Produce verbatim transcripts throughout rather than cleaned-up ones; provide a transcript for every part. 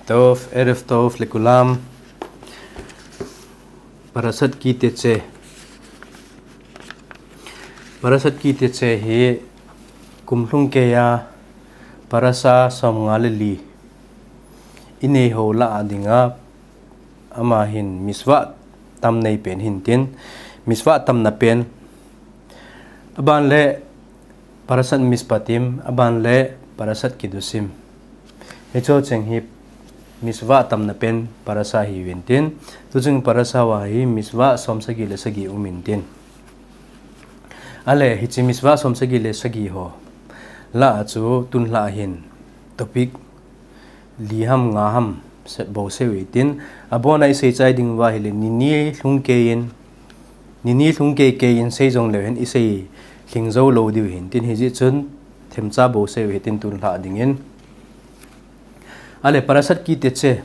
Tov, Erev Tov lekulam. Parashat Kitetse. Parashat Kitetse hi kum lhung keiya parasha som nga le li inei ho lah a dinga, ama hin mitzvah tam nei pen hintin, mitzvah tamna pen. Aban le Parashat Mishpatim, aban le Parashat Kiddushim. Hicho cheng hi mitzvah tamna pen parasha hi vintin, tuchung parasha uva hi mitzvah som sagi le sagi um intin. Ale, hichi mitzvah som sagi le sagi ho lah a chu tun lah hin topic li ham nga ham se-, bou sei uvintin, abona isei chai ding uva ahile, ni ni lhung keiyin, ni ni lhung kei keiyin sei jong leu hen isei lhing jou lou diu hintin, hijeh chun themcha bou sei uvintin tun lah dingin. Ale, Parashat Kitetse.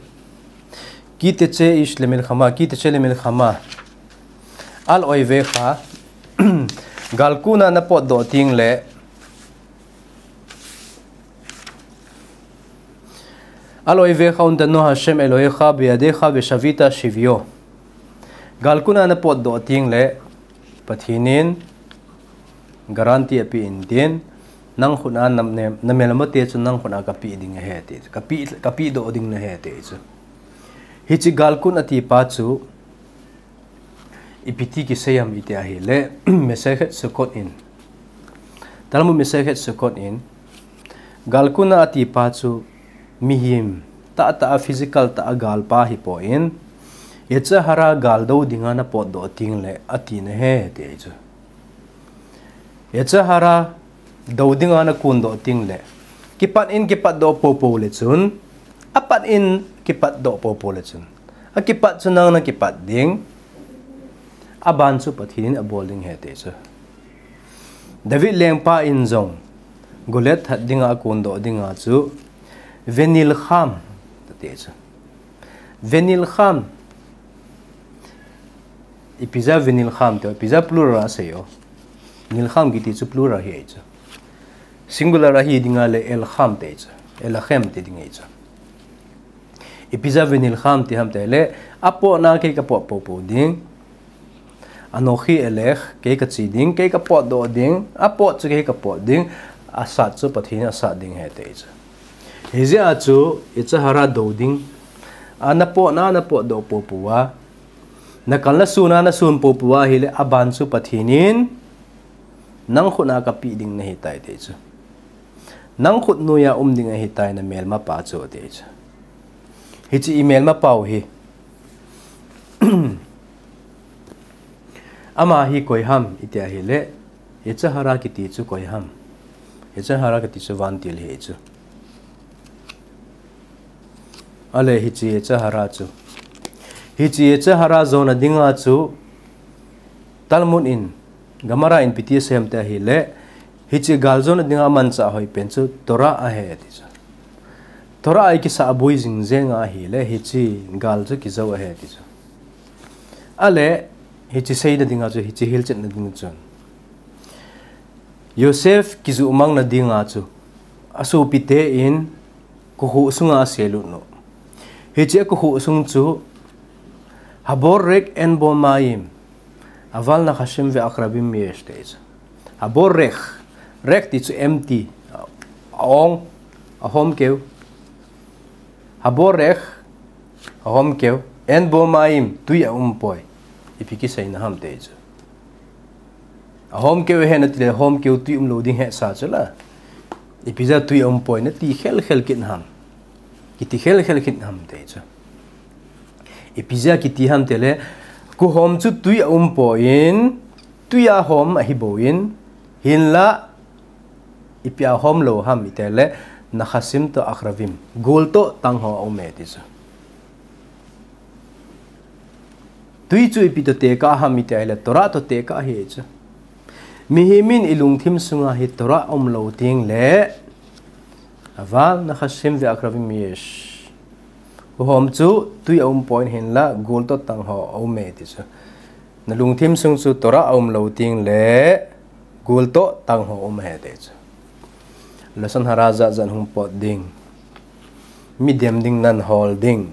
Kitetse ish lemilchama, Kitetse lemilchama. Al oive kha, galkun a na potdoh teng le, Al oive kha untano Hashem Elohecha beyadecha veshavita shivyo. Galkun a na potdoh teng le, Pathen in guarantee ape intin, nang khut a nam ne, na melmate chu nang khut a kapeh ding ahi ti, kapeh, kapehdoh ding nahi ti chu. Hichi galkun ati pa chu, ipi ti kisei ham iti ahile, Masechet Sukkot in. Talmud Masechet Sukkot in. Galkun a ati pa chu mihem tah tah a physical tah a gal pa hipon. Yetzer hara gal dou dinga na potdoh teng le ati nahi ti chu. Yetzer hara dou dinga na kundoh teng le. Kipat in kipatdoh popo le chun. Apat in kipatdoh popo le chun. Akipat chu nang na kipat ding. Aban chu Pathen in abol ding ahi ti chu. David lengpa in jong Goliath that dinga akundoh dinga chu. Venilcham, ti chu. Venilcham. Ipi jeh a venilcham ti, ipi jeh a plural a sei o. Nilcham kiti chu plural ahi chu. Singular ahi dinga le elcham ti chu. Elachem ti ding ahi chu. Ipi jeh a venilcham ti ham ti le, apotna kei kapot popo ding. Anochi elech, kei kache ding, kei kapotdoh ding, apot chu kei kapot ding, asat chu Pathen in asat ding ahi ti chu. Hijeh a chu, Yetzer hara dou ding, a na potna, na potdoh popo a, na kal na sun a, na sun popo a ahile, aban chu Pathen in, nang khut a kapeh ding nahi tai ti chu. Nang khut noiya um ding ahi tai na melmapa chu ti chu. Hichi i melmapau hi. Ama hi koi ham iti ahile, Yetzer hara kiti chu koi ham. Yetzer hara kiti chu vantil ahi chu. Ale hichi Yetzer hara chu. Hichi Yetzer hara jona dinga chu. Talmud in, Gemara in ipi ti asei ham ti ahile, hichi gal jona dinga manchah hoi pen chu Torah ahi ti chu. Torah a ikisah boi jing jeng ahile, hichi gal chu kijou ahi ti chu. Ale, hichi seina dinga chu, hichi hilchetna ding chun. Yosef kijuh mangna dinga chu, asopite in, kokhuh sunga aselut u. Hichi akokhuh sung chu, Haborek en bo mayim, aval nachasim ve'akrabim yesh ti chu. Haborek, rek ti chu empty, aong, ahomkeu. Haborek, ahomkeu, en bo mayim, tui aumpoi. Ipi kiseina ham ti chu. Ahomkeu ahi nati le, homkeu tui umlou ding hesa chu la. Ipi jeh a tui aumpoi nati khelkhel kit ham. Kiti khelkhel kit ham ti chu. Ipi jeh a kiti ham ti le, koihom chu tui aumpon, tui a hom ahi bou in, hinla, ipi a hom lou ham iti le, nachasim toh akrabim, gul toh tang ho aume ti chu. Tui chu ipi toh tekah ham iti ahile, Torah toh tekah ahi chu. Mihem in ilungthim sunga hi Torah aumlou teng le, aval nachasim ve'akrabim yesh. Koihom chu tui aumpon hinla, gul toh tang ho aume ti chu. Nalungthim sung chu Torah aumlou teng le, gul toh tang ho um ahi ti chu. Lashon hara jat jat hung pot ding. Mi dem ding nan hol ding.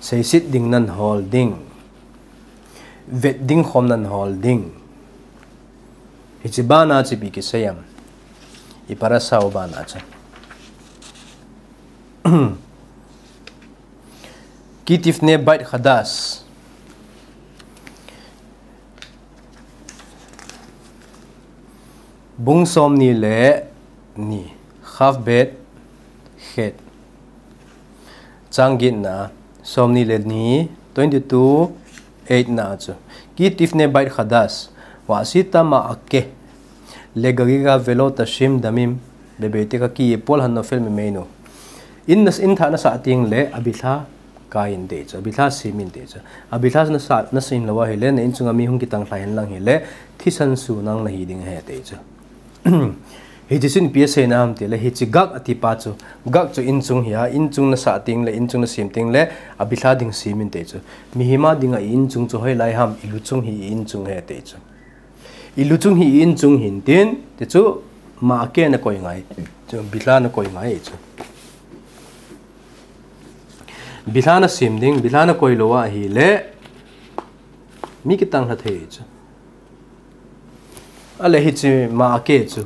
Seiset ding nan hol ding. Vet ding khom nan hol ding. Hiche bana chu ipi kisei em. I parasha u bana chu. Ki tifne beit chadash. Bung somni le ni, Chav Bet, Chet. Chang getna, somni le ni, twenty-two, eight na chu. Ki tifne beit chadash, va'asita ma'akeh, legagiga velo tashim damim, bebeitika ki yipol hanofel mimeinu. In nas, in thah nasah teng le, abihla kai in ti chu, abihla sem in ti chu. Abihla nasah, nasah in lou ahile, na inchunga mi hung kitang lhai hen lang hile, thisan su nang nahi ding ahi ti chu. Hiche chun ipi asei na ham tile, hiche gag ati pa chu, gag chu inchung hi a, inchung nasah teng le, inchung nasem teng le, abihla ding sem in ti chu. Mihem a dinga i inchung chu hoilai ham, i luchung hi i inchung ahi ti chu. I luchung hi i inchung hin tin, ti chu, ma'akeh nakoi ngai, chu, bihla nakoi ngai chu. Bihla nasem ding, bihla nakoi lou ahile, mi kitang lha thei chu. Ale hiche ma'akeh chu.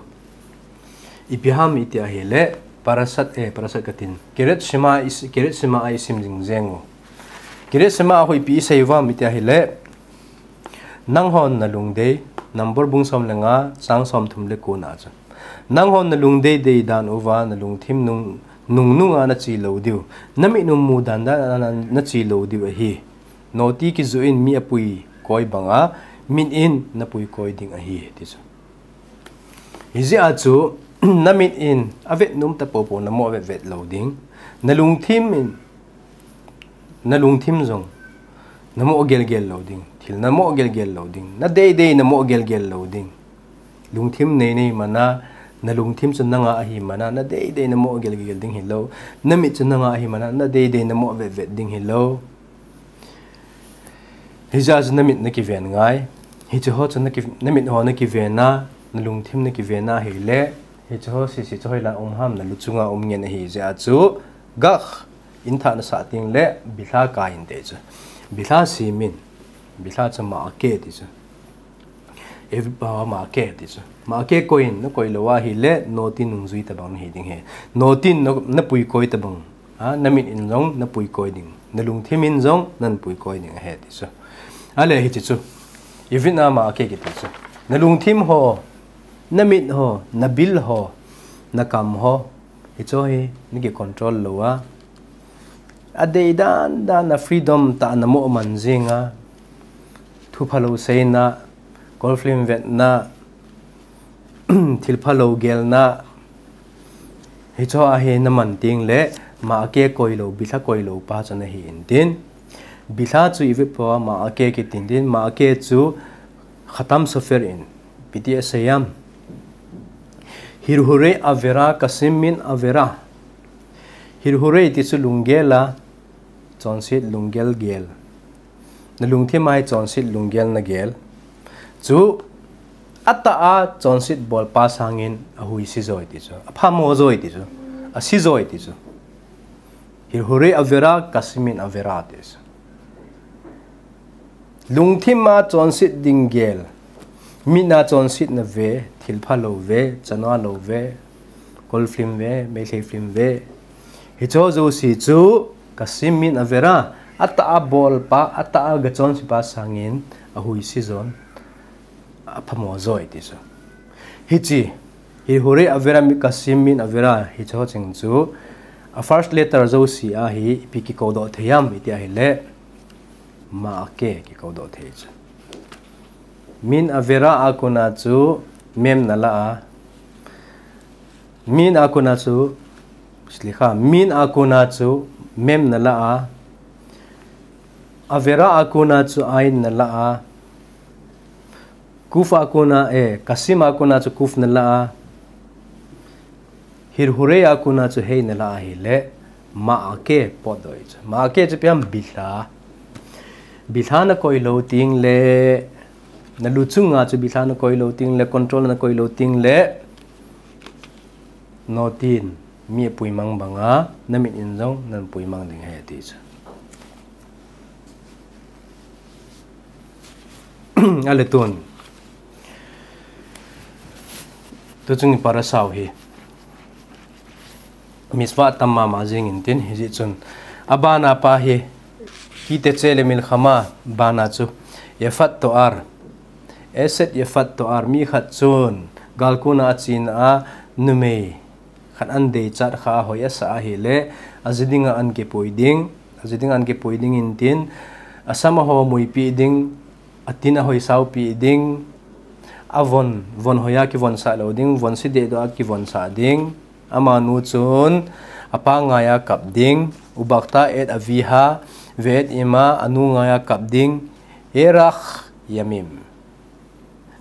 Ipi ham iti ahile, parashat, eh, parashat katin. Kiryat Shema is-, Kiryat Shema a isim jing jeng u. Kiryat Shema a hi ipi isei uvam iti ahile, nanghon nalungdei, Number bung som le nga, chang somthum le ko na chu. Nanghon nalungdei dei dan uva, nalungthim nung, nung nunga nache lou diu. Namit in mudan dan a nache lou diu ahi. Noti kijoh in mi apui koi banga, mit in napui koi ding ahi, ti chu. Hijeh a chu, namit in avet nom ta popo namo vet vet lou ding. Nalungthim in, nalungthim jong, namo gel gel lou ding. Thil namo gel gel lou ding. Nadei dei namo gel gel lou ding. Lungthim nei nei mana, nalungthim chu nanga ahi mana, nadei dei namo gel gel ding hilou. Namit chu nanga ahi mana, nadei dei namo vet vet ding hilou. Hijeh a chu namit nakiven ngai. Hiche ho chu naki-, namit ho nakiven a, nalungthim nakiven a ahile, hiche ho sese chu hoilai um ham, naluchunga um ngen ahi jeh a chu, gag, in thah nasah teng le, bihla kai in ti chu. Bihla sem in, bihla chu ma'akeh ti chu. Evi pa ma'akeh ti chu. Ma'akeh koi in nakoi lou ahile, noti nungjui tabang nahi ding ahi. Noti in na, napui koi tabang. Ha, namit in jong napui koi ding. Nalungthim in jong napui koi ding ahi ti chu. Ale hiche chu. Evi na ma'akeh kiti chu. Nalungthim ho, namit ho, nabil ho, nakam ho. Hiche hi, naki control lou a. Adei dan dan a freedom tah a namo man jing a. Thu phalou seina, Kol film vetna, thil phalou gelna, hiche a hi naman teng le, ma'akeh koi lou, bihla koi lou pa chu nahi in tin. Bihla chu ivet pa, ma'akeh kiti in tin, ma'akeh chu Khatam Sofer in, ipi ti asei em. Hirhurei avera, kasim min avera. Hirhurei ti chu lunggel a, chonset lunggel gel. Nalungthim a hi chonset lunggel nagel. Chu atah a chonset bol pa sangin ahuise joi ti chu. Aphamo joi ti chu. Ase joi ti chu. Hirhurei avera, kasim min avera ti chu. Lungthim a chonset ding gel. Mit a chonset nave, thil phalou ve, chanu lou ve, Kol film ve, Meitei film ve. Hiche ho jouse chu, kasim min avera, atah a bol pa, atah a gachonse pa sangin, ahuise jon, aphamo joi ti chu. Hiche, hirhurei avera, mi kasim min avera, hiche ho cheng chu, a first letter jouse a hi, ipi kikou doh thei em, iti ahile, ma'akeh kikou doh thei chu. Min avera a kona chu mem nala a. Min a kona chu, slikha, min a kona chu mem nala a. Avera a kona chu ain nala a. Kuf a kona, eh, kasim a kona chu kuf nala a. Hirhurei a kona chu hei nala ahile, ma'akeh potdoh chu. Ma'akeh chu ipi ham, bihla. Bihla nakoi lou teng le, naluchunga chu bihla nakoi lou teng le, control nakoi lou teng le, notin, mi apuimang banga, namit in jong napuimang ding ahi ati chu. Ale tun. Tuchung parasha u hi. Mitzvah tam mama jing in tin, hijeh chun. Abana pa hi, ki tetzeh lemilchama, bana chu. Yafat to'ar. Eshet yafat to'ar, mi khat chun. Galkun a achena a, numei. Khat adeichat kha ahoi asa ahile, aji dinga ankipui ding, aji dinga ankipui ding in tin, asam ahoipi ding, atin ahoisaupi ding, avon, von hoiya kivonsah lou ding, von si dehdoh a kivonsah ding, amanu chun, apa ngaiya kap ding, ubakta et aviha, ve'et ima, anu ngaiya kap ding, erach yamim.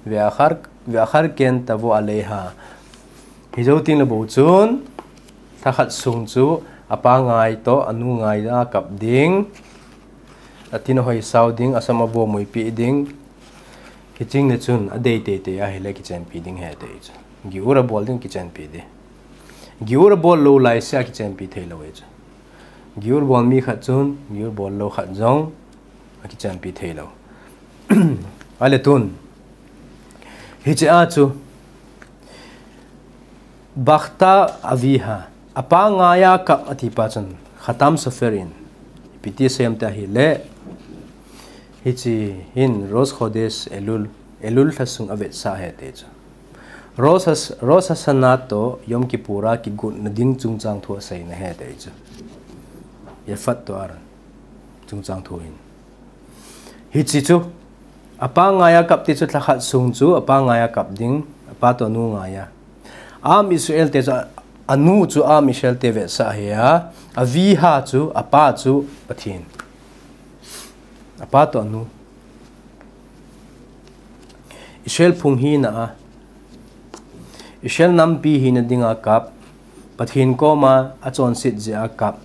Ve'achar, ve'achar ken tavo aleiha. Hijou tengle bou chun, lhakhat sung chu, apa ngai toh, anu ngaiya kap ding, atin ahoisau ding, asam avoipi ding, hichengle chun, adei teitei ahile kichenpi ding ahi ati chu. Giur abol ding kichenpi ding. Giur abol lou laisea kichenpi thei lou ahi chu. Giur bol mi khat chun, giur bol lou khat jong, akichenpi thei lou. Ale tun. Hichea chu. Bakta aviha. Apa ngaiya kap ati pa chun. Khatam Sofer in. Ipi ti asei em tia ahile. Hiche hin Rosh Chodesh Elul. Elul lha sung avetsah ahi ati chu. Rosh Has-, Rosh Hashanah toh Yom Kippur a kigotna ding chungchang thu aseina ahi ati chu. Yafat to'ar. Chungchang thu hin. Hiche chu, apa ngaiya kap ti chu lhakhat sung chu, apa ngaiya kap ding, apa toh anu ngaiya. Am Israel te chu, anu chu am Israel te vetsah ahi a, aviha chu, apa chu Pathen. Apa toh anu. Israel phung hina a, Israel nampi hina dinga kap, Pathen koma achonset jeh a kap,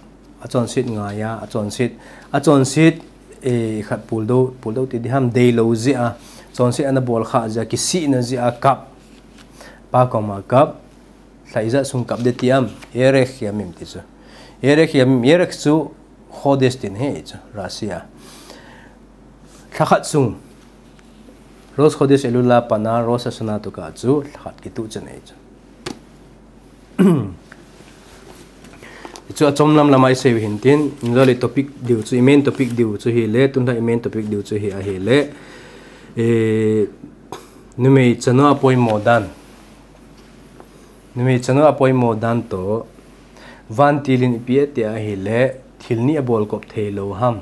achonset ngaiya, achonset, achonset, eh, khat puldou, puldou ti diham deilou jeh a, chonset ana bol kha jeh a, kisihna jeh a kap, apa koma kap, lha ijat sung kap ding ti am, erach yamim ti chu. Erach yamim, erach chu Chodesh tina ahi chu, Rashi a. Lhakhat sung. Rosh Chodesh Elul a pat a Rosh Hashanah toh kah chu lhakhat kituh chan ahi chu. Chu achom lam lam'a isei u hintin, injole topic diu chu, i main topic diu chu hile, tunlha i main topic diu chu hi ahile. Eh, numei chanu apoimo dan. Numei chanu apoimo dan toh, vantil in ipi ati ahile, thil ni abol kop thei lou ham.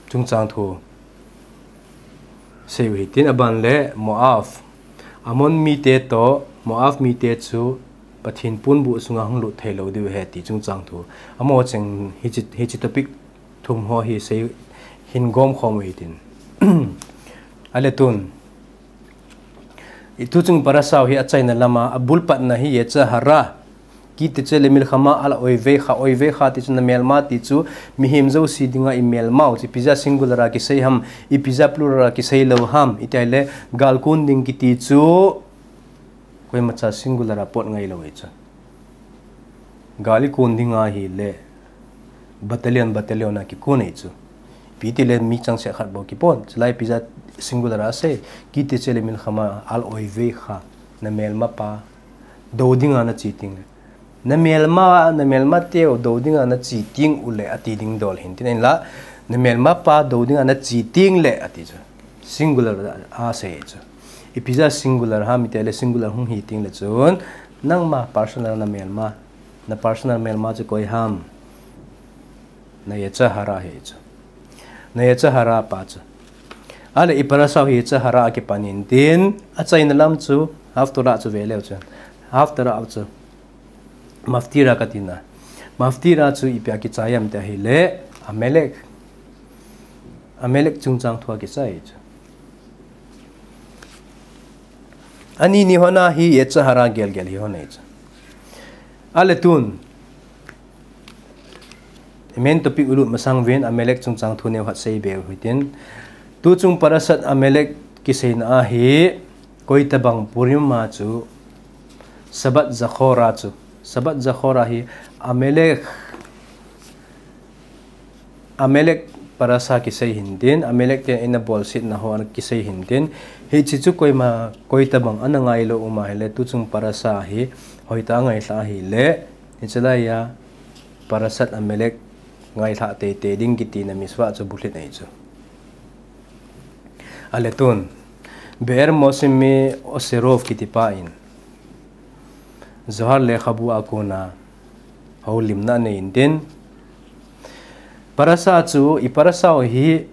Chungchang thu. Sei u hitin aban le Moab. Ammon mite toh, Moab mite chu Pathen ponbuh sunga hung lut thei lou diu ahi ti chungchang thu. Amaho cheng hichi, hichi topic thum ho hi sei hin gom khom u hitin. Ale tun. Tuchung parasha u hi achaina lam'a, abul patna hi yetzer hara. Ki tetzeh lemilchama al oivecha, oivecha ti chu namelma ti chu mihem jouse dinga imelma u chu ipi jeh a singular a kisei ham, ipi jeh a plural a kisei lou ham, iti ahile gal kon ding kiti chu koimacha singular a pot ngai lou ahi chu. Gal ikon ding ahile, battalion, battalion a kikon ahi chu. Ipi tile mi changseh khat bou kipon. Chulai ipi jeh a singular a asei, ki tetzeh lemilchama al oivecha, namelma pa dou dinga nache tengle. Namelma, namelma teu dou dinga nache teng ule ati ding dol hintin ahinla, namelma pa dou dinga nache tengle ati chu. Singular a asei chu. Ipi jeh a singular ham iti ahile singular hung hi tengle chun, nangma personal namelma, na personal melma chu koi ham. Na yetzer hara ahi chu. Na yetzer hara pa chu. Ale i parasha u hi yetzer hara a kipan intin, achaina lam chu, haftorah chu ve leu chun. Haftorah chu. Maftirah kati na. Maftirah chu ipi a kichai ham iti ahile, Amalek. Amalek chungchang thu a kichai chu. Ani ni hon a hi yetzer hara gelgel hi hon ahi chu. Ale tun. Main topic u lut masang uvin Amalek chungchang thu neo khat sei be u hitin. Tuchung parashat Amalek kiseina ahi, koitabang Purim a chu Sabat Zachor a chu. Sabat Zachor a hi Amalek, Amalek parasha kisei hintin, Amalek te in abolsetna ho kisei hintin. Hiche chu koima, koitabang ana ngailou um ahile, tuchung parasha hi hoitah a ngailha ahile, hiche laiya parashat Amalek ngailha teitei ding kitina Mitzvah chu bulhit ahi chu. Ale tun, Be'er Moshe mi Oserov kitipa in Zohar lekhabu a kona houlimna anei intin. Parasha chu, i parasha u hi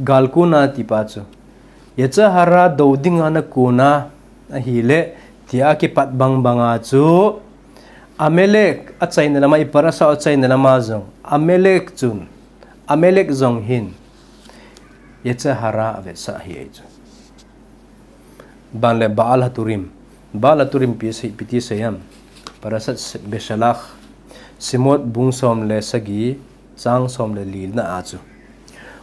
gal kona tipa chu, Yetzer Hara dou dinga na kona ahile, tia kipat bangbanga chu, Amalek achaina lama, i parasha u achaina lama jong, Amalek chun, Amalek jong hin Yetzer Hara avetsah ahi chu. Banle Baal HaTurim. Baal HaTurim ipi sei, ipi ti seiyem. Parashat Beshalach, Shemot bung som le sagi, chang som le lina a chu.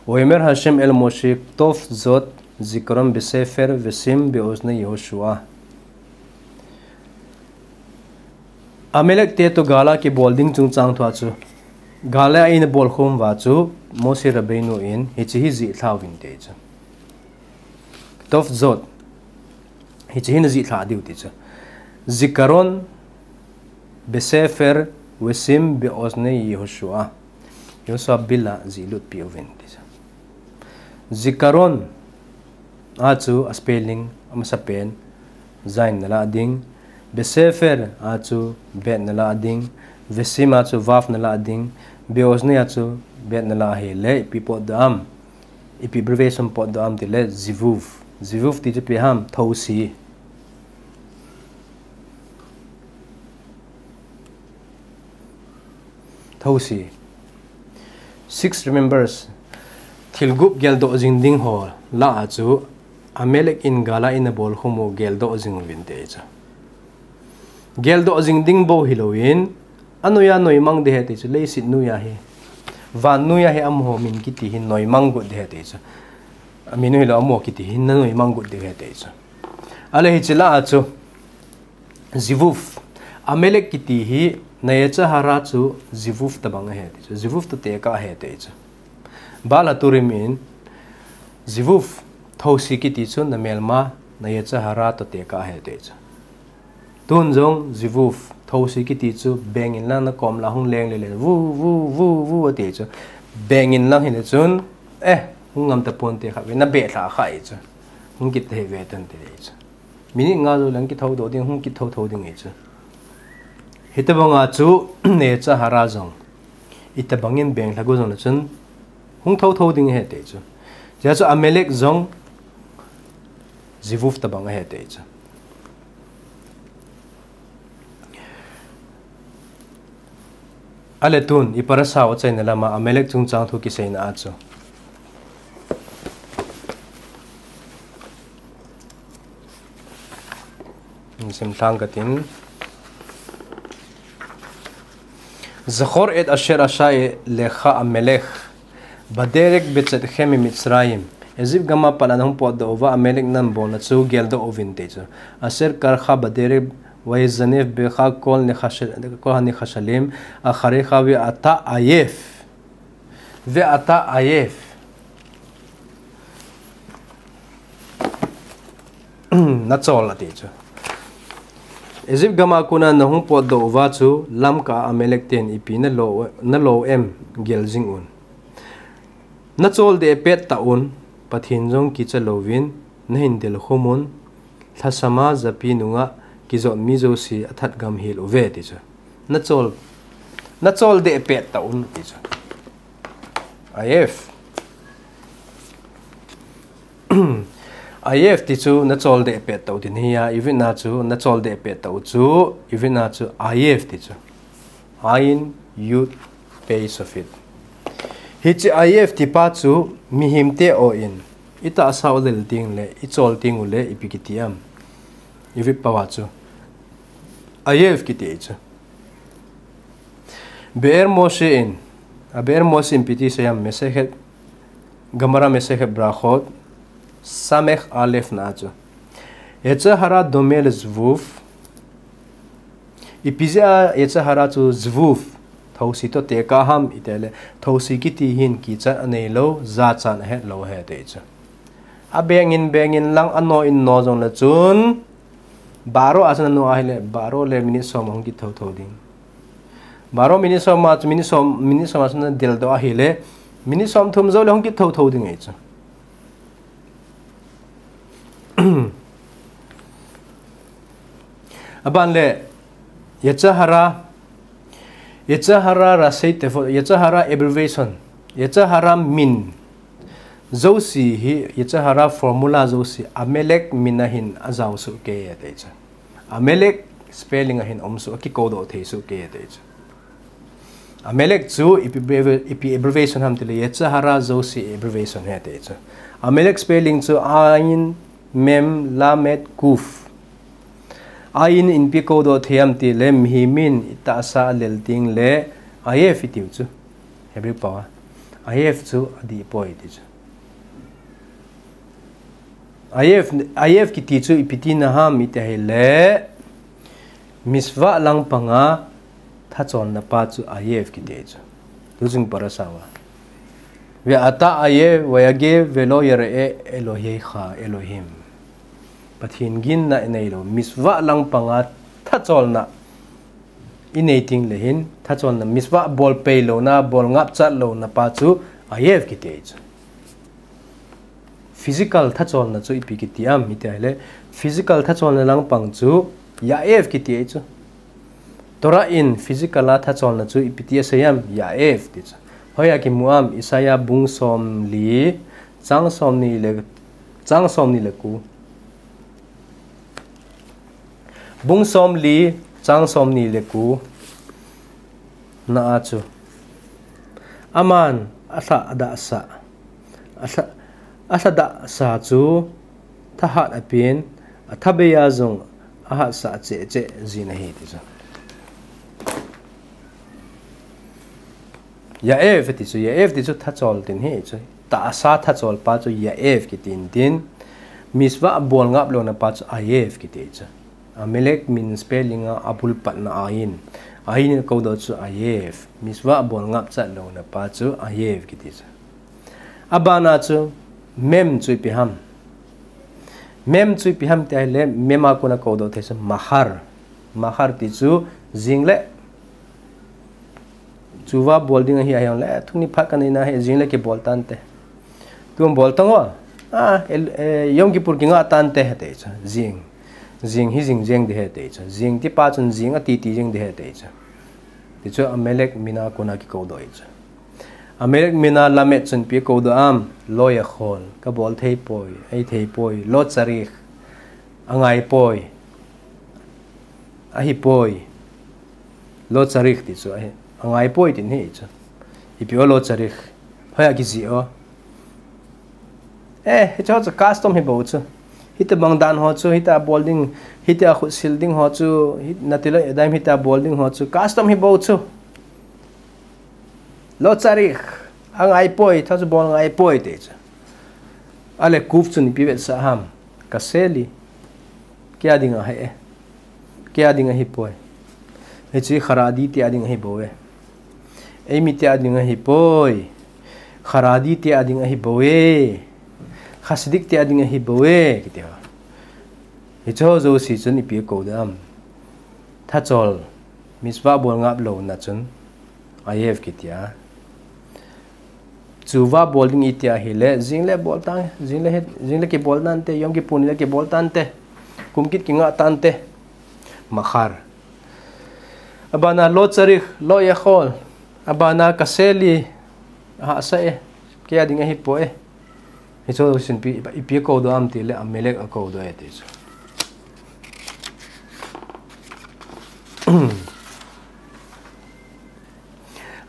Vayomer Hashem el Moshe, Ktob zot, Zikaron besefer, vesim beoznei Yehoshua. Amalek te toh gal a kibol ding chungchang thua chu, gal a eina bolkhum uva chu, Moshe Rabbeinu in hiche hi jihlha uvin ati chu. Ktob zot, hiche hi na jihlha diu ati chu. Zikaron besefer, vesim beoznei Yehoshua. Yehoshua bil a jihlut peh uvin ati chu. Zikaron a chu a spelling amasapen zayin nalah ding. Besefer a chu bet nalah ding. Vesim a chu vav nalah ding. Beoznei a chu bet nalah ahile, ipi potdoh am, ipi abbreviation potdoh am tile, zivuv. Zivuv ti chu ipi ham, thousi. Thousi. Six remembers. Thil gup geldoh jing ding ho lah a chu, Amalek in gal a eina bolkhum u geldoh jing uvin ati chu. Geldoh jing ding bou hilouvin, anoiya noimang ding ahi ati chu, leiset noiya hi. Van noiya hi amaho min kiti hi noimang got ding ahi ati chu. Amin u hilou amaho kiti hi na noimang got ding ahi ati chu. Ale hiche lah a chu, zivuv. Amalek kiti hi, na Yetzer Hara chu zivuv tabang ahi ati chu. Zivuv toh tekah ahi ati chu. Baal HaTurim in, zivuv, thousi kiti chu na melma, na Yetzer Hara toh tekah ahi ati chu. Tun jong zivuv, thousi kiti chu beng inlang na kom lah a hung leng lele, vu, vu, vu, vu ati chu. Beng inlang hile chun, eh, hung ngam tapon te kha ve, na behlhah kha ahi chu. Hung kit hih ve tan ati chu. Minute nga jou leng kithou thou ding, hung kithou thou ding ahi chu. Hitabang a chu, na Yetzer Hara jong, itabang in beng lha got jongle chun, hung thou thou ding ahi ati chu. Hijeh chun Amalek jong zivuv tabang ahi ati chu. Ale tun, i parasha u achaina lama Amalek chungchang thu kiseina a chu. Sim thang katin. Zachor et asher asha lecha Amalek, baderek betsatchem miMitzrayim. Egypt gam a pat a nahung potdoh uva Amalek nabolna chu geldoh uvin ati chu. Asher karcha baderek vayizanef becha kol nechash-, kol hanechalim acharecha ve'ata ayef. Ve'ata ayef. Nachol ati chu. Egypt gam a kona nahung potdoh uva chu lamkah a Amalek ten ipi nalo, nalo em gel jing un. Nachol deh pet tah un, Pathen jong kicha louvin, nahin delkhum un, lhasam a japi nungah kijot mi jouse athat gam hel uve ati chu. Nachol, nachol deh pet tah un ati chu. Ayef. Ayef ti chu nachol deh pet tah u ti ahi a, ivin a chu nachol deh pet tah u chu, ivin a chu ayef ti chu. Ayin, Yud, Pei, Sofit. Hiche ayef tipa chu mihem te o in, itahsa u lel ding le, ichol ding u le, ipi kiti am. Ivin pao a chu. Ayef kiti chu. Be'er Moshe in, a Be'er Moshe in ipi ti seiyem Masechet, Gemara Masechet Berachot, Samech Alef na chu. Yetzer hara dome lezivuv, Ipi jeh a Yetzer Hara chu Zvuv, thousi toh tekah ham itile, thousi kiti hin kichat anei lou, jachat ahet lou ahi ti chu. Abeng in, beng in lang ano in no jongle chun, baro a chun ano ahile, baro le minute som ahung kithou thou ding. Baro minute som a chu, minute som, minute som a chun adel doh ahile, minute som thum jou le hung kithou thou ding ahi chu. Aban le, Yetzer Hara, Yetzer Hara rasei tefo, Yetzer Hara abbreviation, Yetzer Hara min jouse hi, Yetzer Hara formula jouse, Amalek min a hin ajao soh kei e ti chu. Amalek spelling a hin um soh, akikou doh thei soh kei e ti chu. Amalek chu ipi abbrevi-, ipi abbreviation ham tile, Yetzer Hara jouse abbreviation ahi ti chu. Amalek spelling chu Ayin, Mem, Lamed, Kuf. Ayin in ipi kou doh thei ham tile, mihem in itahsa alel tengle, Ayef itiu chu. Hebrew pao a. Ayef chu adih poi ti chu. Ayef, Ayef kiti chu ipi tina ham iti ahile, Mitzvah langpang a thacholna pa chu Ayef kiti chu. Tuchung parasha a. Ve'ata ayev vayage velo yireh Elohecha Elohim. Pathen ginna inei lou, Mitzvah langpang a thacholna inei tengle hin, thacholna, Mitzvah bol pei louna, bol ngapchat louna pa chu Ayef kiti chu. Physical thacholna chu ipi kiti ham iti ahile, physical thacholna langpang chu Ya'ev kiti ahi chu. Torah in physical a thacholna chu ipi ti asei ham, Ya'ev ti chu. Hoiya kimu ham, Isaiah bung somli, chang somni le, chang somni le ko. Bung somli, chang somni le ko na a chu. Aman alhadahsah, alha-, alhadahsah chu thahat apen, athabeiya jong ahatsah cheh cheh jin ahi ti chu. Ya'ev ti chu, Ya'ev ti chu thachol tin ahi chu. Tahsa thachol pa chu Ya'ev kitin tin, Mitzvah bol ngap louna pa chu Ayev kiti chu. Amalek min spelling a abul patna Ayin. Ayin in kou doh chu Ayev. Mitzvah bol ngapchat louna pa chu Ayev kiti chu. Abana chu Mem chu ipi ham. Mem chu ipi ham iti ahile, Mem a kona kou doh thei chu Machar. Machar ti chu jing le. Tshuva bol ding ahi, ahi jongle, thuni phat kanei na hi, jing le kibol tante. Tun bol tang o. Ah, el-, eh, Yom Kippur kinga tante, ti chu. Jing. Jing hi jing jeng ding ahi, ti chu. Jing ti pa chun jing ati ti jeng ding ahi, ti chu. Ti chu Amalek min a kona kikou doh ahi chu. Amalek min a Lamed chun ipi kou doh ham, lo yachol, kabol thei poi, ahithei poi, lo tzarich, angai poi, ahi poi. Lo tzarich ti chu ahi, angai poi tin ahi chu. Ipi o lo tzarich. Hoiya kijih o. Eh, hiche ho chu custom hi bou chu. Hitabang dan ho chu, hitia bol ding, hitia khutsil ding ho chu, hi-, Natilot Yadayim hitia bol ding ho chu, custom hi bou chu. Lo tzarich, angai poi, hitia chu bol angai poi ti chu. Ale Kuf chun ipi vetsah ham, kasse li, kei a ding ahi e. Kei a ding ahi poi. Hiche Haredi te a ding ahi bou e. Eimi te a ding ahi poi. Haredi te a ding ahi bou e. Hasidic te a ding ahi bou e, kiti ho. Hiche ho jouse chun ipi kou ding ham. Thachol, mitzvah bol ngap louna chun. Ayev kiti a. Tshuva bol ding iti ahile, jing le bol tang, jing le het, jing le kibol nante, Yom Kippur ni le kibol tante, kum kit kinga tante, machar. Abana lo tzarich, lo yachol, abana kasse li, ahahsa e, kei a ding ahi poi e. Hiche ho jouse chun ipi, ipi kou doh ham tile, Amalek a kou doh e ti chu.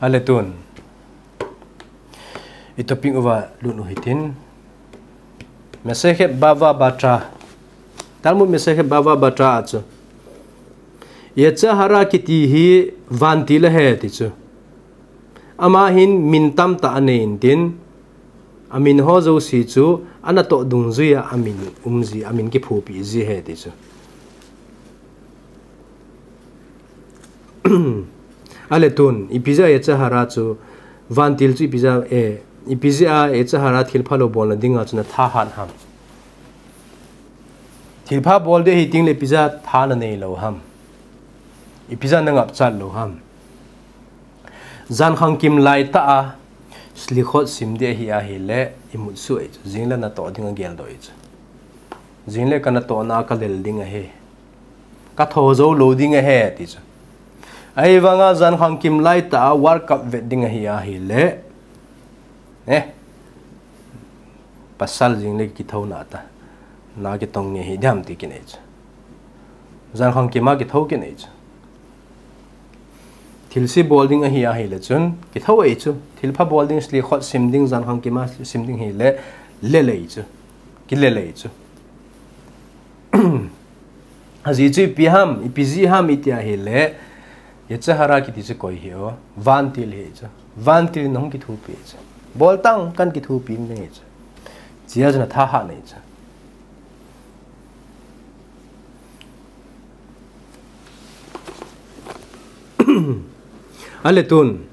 Ale tun. I topic uva lut u hitin. Masechet Bava Batra. Talmud Masechet Bava Batra a chu. Yetzer Hara kiti hi vantil ahi ti chu. Ama hin min tamtah anei intin. Amin ho jouse chu, anatoh dungjuiya amin umji, amin kiphupi ji ahi ti chu. Ale tun, ipi jeh a Yetzer Hara chu, vantil chu ipi jeh a, eh, ipi jeh a Yetzer Hara thil phalou bolna dinga chu na thahat ham. Thil pha bol ding ahi teng le ipi jeh a tha na neilou ham. Ipi jeh a na ngapchat lou ham. Jan khangkim lai tah a, Slichot sim ding ahi ahile, imut suh ahi chu. Jing le na toh ding a geldoh ahi chu. Jing le ka natohna a ka lel ding ahi. Ka tho jou lou ding ahi, ti chu. Ahivanga jan khangkim lai tah a World Cup vet ding ahi ahile. Eh. Pasal jing le kitho na ta. Na kitong nge hi diam ti kinei chu. Jan khangkim a kitho kinei chu. Thilse bol ding ahi ahile chun, kitho ahi chu. Thil pha bol ding, Slichot sim ding, jan khangkim a sim ding hile, lel ahi chu. Kilel ahi chu. Ajeh chu ipi ham, ipi jeh ham iti ahile, Yetzer Hara kiti chu koi hi o, vantil hi chu. Vantil in ahung kithopi chu. Bol tan kan kithopi ding hi chu. Chia chu na thahat ahi chu. Ale tun.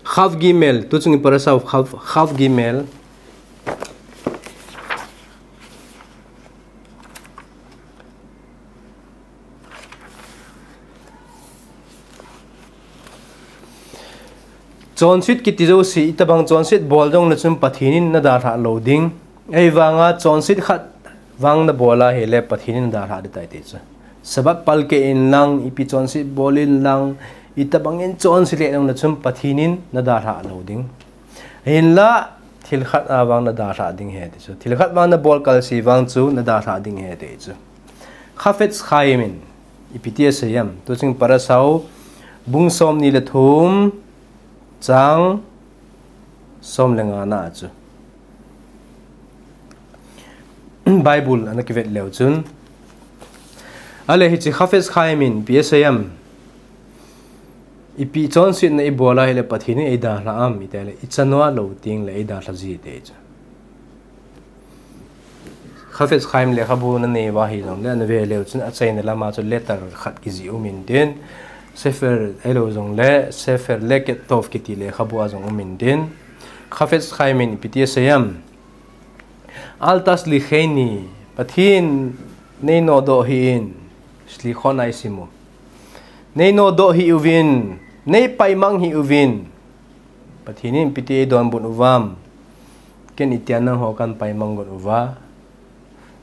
Kaf Gimel, tuchung i parasha u Kaf, Kaf Gimel. Chonset kiti jouse, itobang chonset bol jongle chun Pathen in na dalhah lou ding. Ahivanga chonset khat vang na bol ahile Pathen in na dalhah ding tai ti chu. Sabbath pal keh in lang, ipi chonset bol in lang, itobang in chonse le jongle chun Pathen in na dalhah lou ding. Hinla, thil khat a vang na dalhah ding ahi ti chu. Thil khat vang na bol kalse vang chu na dalhah ding ahi ti chu. Chafetz Chaim in, ipi ti asei em, tuchung parasha u, bung somni le thum, chang som le nga na chu. Bible ana kivet leu chun. Ale hiche Chafetz Chaim in ipi asei em. Ipi chonsetna i bol ahile Pathen in ei dalhah am, iti le, i chanu a lou teng le ei dalha ji ti chu. Chafetz Chaim lekhabu na nei uva hijongle, na ve leu chun achaina lama chu letter khat kijih um intin, Sefer, ahilou jongle, Sefer Leketov kiti lekhabu a jong um intin, Chafetz Chaim in ipi ti asei em. Al tashlicheni, Pathen nei nodoh hih in, slichot na i sim u. Nei nodoh hih uvin, nei paimang hih uvin. Pathen in ipi ti ei donbut uvam. Ken itia nangho kan paimang got uva.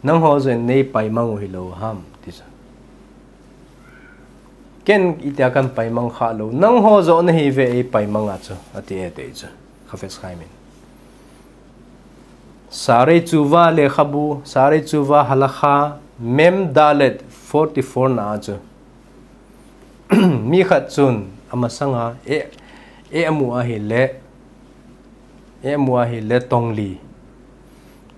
Nangho joh in nei paimang u hilou ham, ti chu. Ken itia kan paimang kha lou. Nangho joh nahi uve ei paimang a chu, ati e ti chu. Chafetz Chaim in. Sha'arei Tshuva lekhabu, Sha'arei Tshuva halakha, Mem Dalet forty-four na chu. Mi khat chun amasanga, eh, eh amu ahile, eh amu ahile tongli.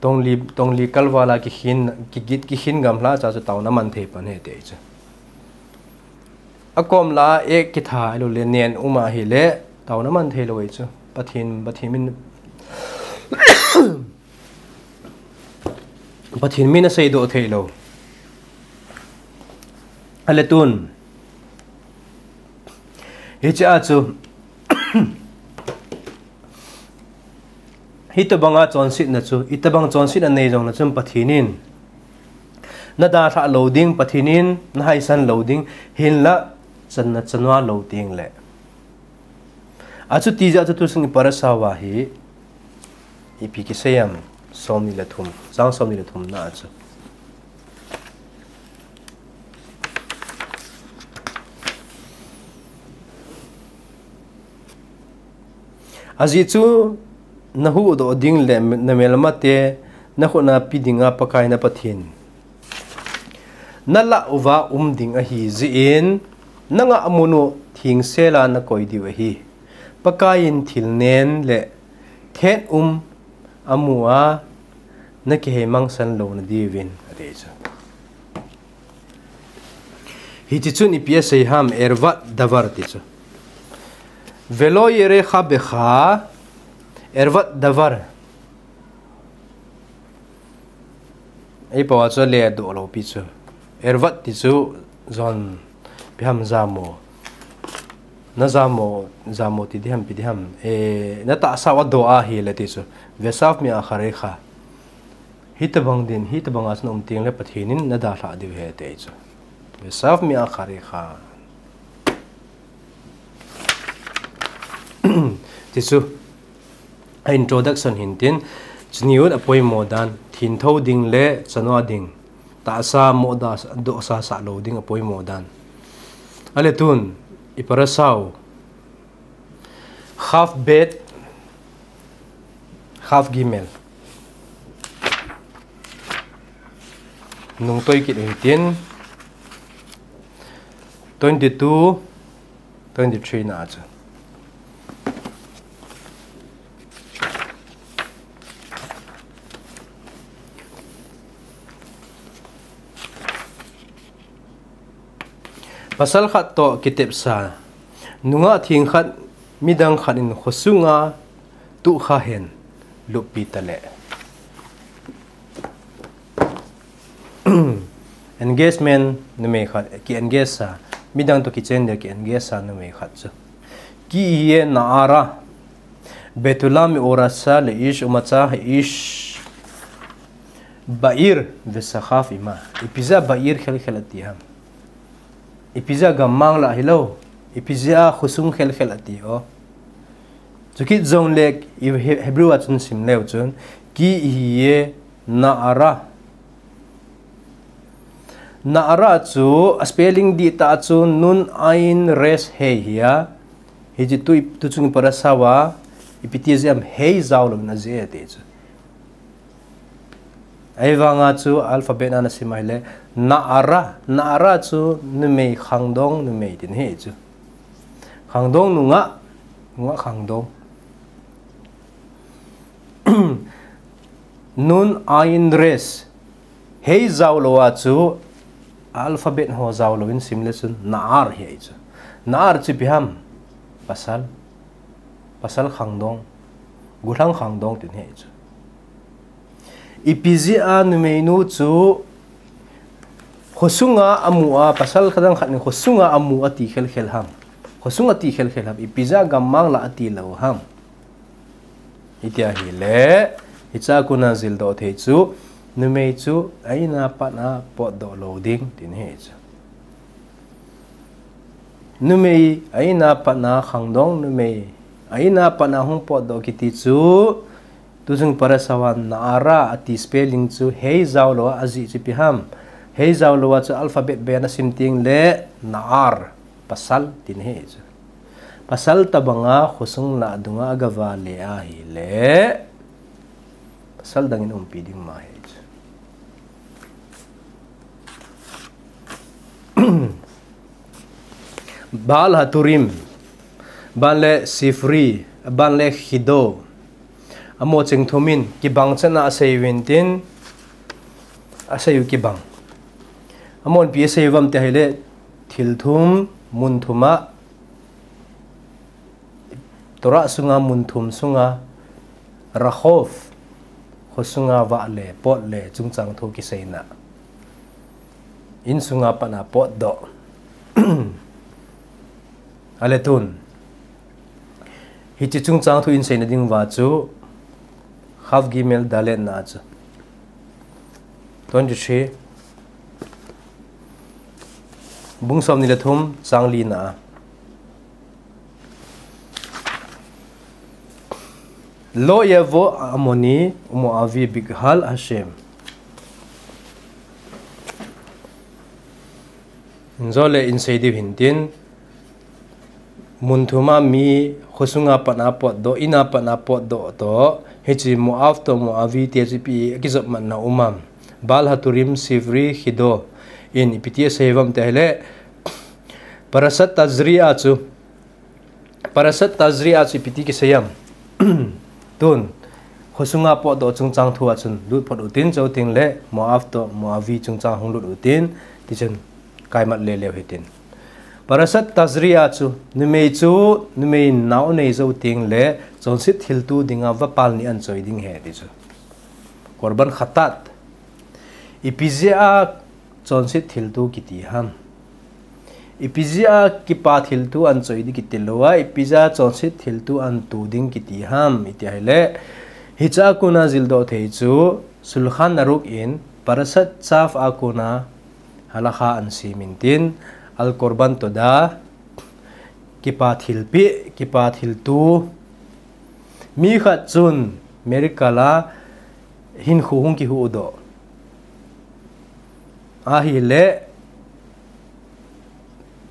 Tongli, tongli kalvala kikhin, kigit, kikhin gamla cha chu taona man thei pan ahi ti chu. Akom la eh kitha ahilou le nen um ahile, taona man thei lou ahi chu. Pathen, Pathen min Pathen min aseidoh thei lou. Ale tun. Hiche a chu. Hitobanga chonsetna chu, itobang chonsetna nei jongle chun Pathen in. Na dalhah lou ding, Pathen in, na haisan lou ding, hinla, channa chanua lou teng le. Achuti jeh a chu tuchung i parasha uva hi, ipi kisei em, somni le thum, chang somni le thum na chu. Ajeh chu, na huhdoh ding le na melmate, na khut a pe dinga Pakai na Pathen. Na lah uva um ding ahi jeh in, na ngah mun u thengsel a na koi diu ahi. Pakai in thil nen le thet um amu a, na kiheimangsan louna diuvin, ati chu. Hiche chun ipi asei ham, ervat davar ti chu. Velo yerecha becha, ervat davar. Ei pao a chu le doh lou pi chu. Ervat ti chu jon Ipi ham jamo. Na jamo, jamo ti diham, ipi diham. Eh, na tahsa u adoh ahile ti chu. Ve'ashavt me'acharecha. Hitobang din, hitobang a chun um teng le Pathen in na dalhah diu ahi ti chu. Ve'ashavt me'acharecha. Ti chu. A introduction hin tin, chuni un apoimo dan, thintho ding le chanu ding, tahsa mo da, dohsa sah lou ding apoimo dan. Ale tun, i parasha u, Chaf Bet, Chaf Gimel. Nungtoi kit u hitin, twenty-two, twenty-three na chu. Pasal khat toh kitepsa, nungah theng khat, midang khat in khosunga tuhkha hen, luppi tale. Engagement numei khat, ki engage sa, midang toh kichen dia ki engage sa numei khat chu. Ki iye na'ara, betula me'orasa le'ish umacha ha'ish ba'ir ve'ashavt ima. Ipi jeh a ba'ir khel khel ati ham. Ipi jeh a gammang lah hilou. Ipi jeh a khosung khel khel ati o. Chukit jongle i He-, Hebrew a chun sim leu chun. Ki iye na'ara. Na'ara chu, a spelling dihtah chu nun ain resh hei hi a. Hiche tu, tuchung parasha uva, ipi ti jeh ham hei jao louvin ajih e ti chu. Ahivanga chu alphabet a nasim ahile, na'ara, na'ara chu numei khangdong numei tin ahi chu. Khangdong nungah, nungah khangdong. Nun ain resh. Hei jao lou a chu alphabet ho jao louvin sim le chun na'ar hi ahi chu. Na'ar chu ipi ham? Pasal. Pasal khangdong. Gollhang khangdong tin ahi chu. Ipi jeh a numeinu chu khosunga amu a, pasal khat dang khat in khosunga amu ati khel khel ham. Khosunga ati khel khel ham. Ipi jeh a gammang lah ati lou ham. Hitia ahile, hiche a kona jildoh thei chu, numei chu a in a pat a potdoh lou ding, tin ahi chu. Numei a in a pat a khangdong numei, a in a pat a hung potdoh kiti chu, tuchung parasha uva na'ara ati spelling chu hei jao lou a ajih chu ipi ham. Hei jao lou a chu alphabet beh a nasim teng le na'ar. Pasal tin ahi chu. Pasal tobanga khosung lah dunga agavale ahile. Pasal dangin umpi ding ma ahi chu. Baal Haturim, ban le Sifri, ban le Chido. Amaho cheng thum in kibang chan a asei uvin tin, asei u kibang. Amahon ipi asei uvam ti ahile, thil thum, mun thum a, Torah sunga mun thum sunga, Rachov, khosunga vah le, pot le, chungchang thu kiseina. In sunga pat a potdoh. Ale tun. Hiche chungchang thu in seina ding uva chu, Chaf Gimel Dalet na chu. Twenty-three. Bung som ni le thum, chang li na. Lo yavo Amoni uMoavi bigehal Hashem. Injo le in sei diu hin tin, mun thum a mi khosunga pat a potdoh, in a pat a potdoh toh, hiche Moav toh Moavi te chu ipi akijop matna um am. Baal Haturim, Sifri, Chido, in ipi ti asei uvam ti ahile, Parashat Tazria chu, Parashat Tazria chu ipi ti kisei am. Tun, khosunga potdoh chungchang thu a chun lut phot utin, chuteng le Moav toh Moavi chungchang hung lut utin, tichun kaimat le leu hitin. Parashat Tazria chu, numei chu, numei nao nei jou teng le, chonset thiltu dinga vapal ni an choi ding ahi ti chu. Korban Chatat. Ipi jeh a chonset thiltu kiti ham. Ipi jeh a kipa thilto anchoi ding kiti lou a, ipi jeh a chonset thilto anto ding kiti ham, iti ahile, hiche a kona jildoh thei chu, Shulchan Aruch in, Parashat Tzav a kona, halakha anasem in tin, Al Korban Todah, kipa thilpeh, kipa thilto, mi khat chun miracle a hinkho hung kihuhdoh ahile,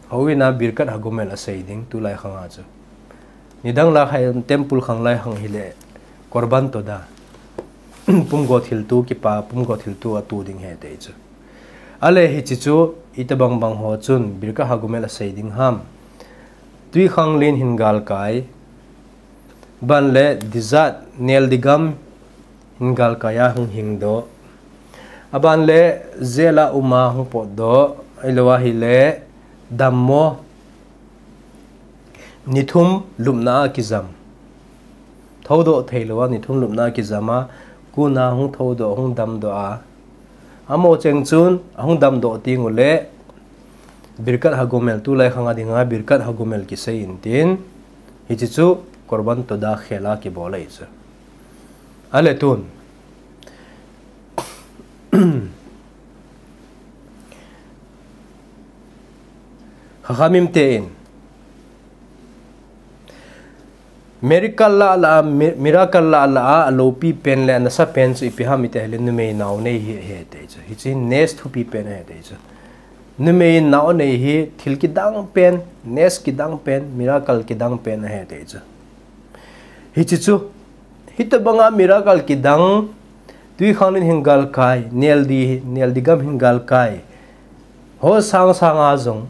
houin a Birkat HaGomel asei ding, tulai khang a chu. Nidang lai khang, temple khang lai khang hile, Korban Todah, pumgo thilto, kipa pumgo thilto ato ding ahi ati chu. Ahile hiche chu, itobang bang ho chun, Birkat HaGomel asei ding ham. Twikhanglen hin galkai, aban le desert, neldi gam hin galkai a hung hingdoh. Aban le jail a um a hung potdoh, ahilou ahile dammo, ni thum lupna a kijam. Thoudoh theilou a, ni thum lupna a kijam a, kona hung thoudoh, hung damdoh a. Amaho cheng chun, ahung damdoh teng ule, Birkat HaGomel, tulai khang a dinga Birkat HaGomel kisei in tin, hiche chu Korban Todah khel a kibol ahi chu. Ahile tun, Chachamim ten, miracle lah lah a, mi-, miracle lah lah a, aloupi pen le anasa pen chu ipi ham iti ahile numei nao nei hi ahi ati chu. Hiche nes thupi pen ahi ati chu. Numei nao nei hi thil kidang pen, nes kidang pen, miracle kidang pen ahi ati chu. Hiche chu, hitobang a miracle kidang, twikhanglen hin galkai, neldi, neldi gam hin galkai. Ho sang sang a jong,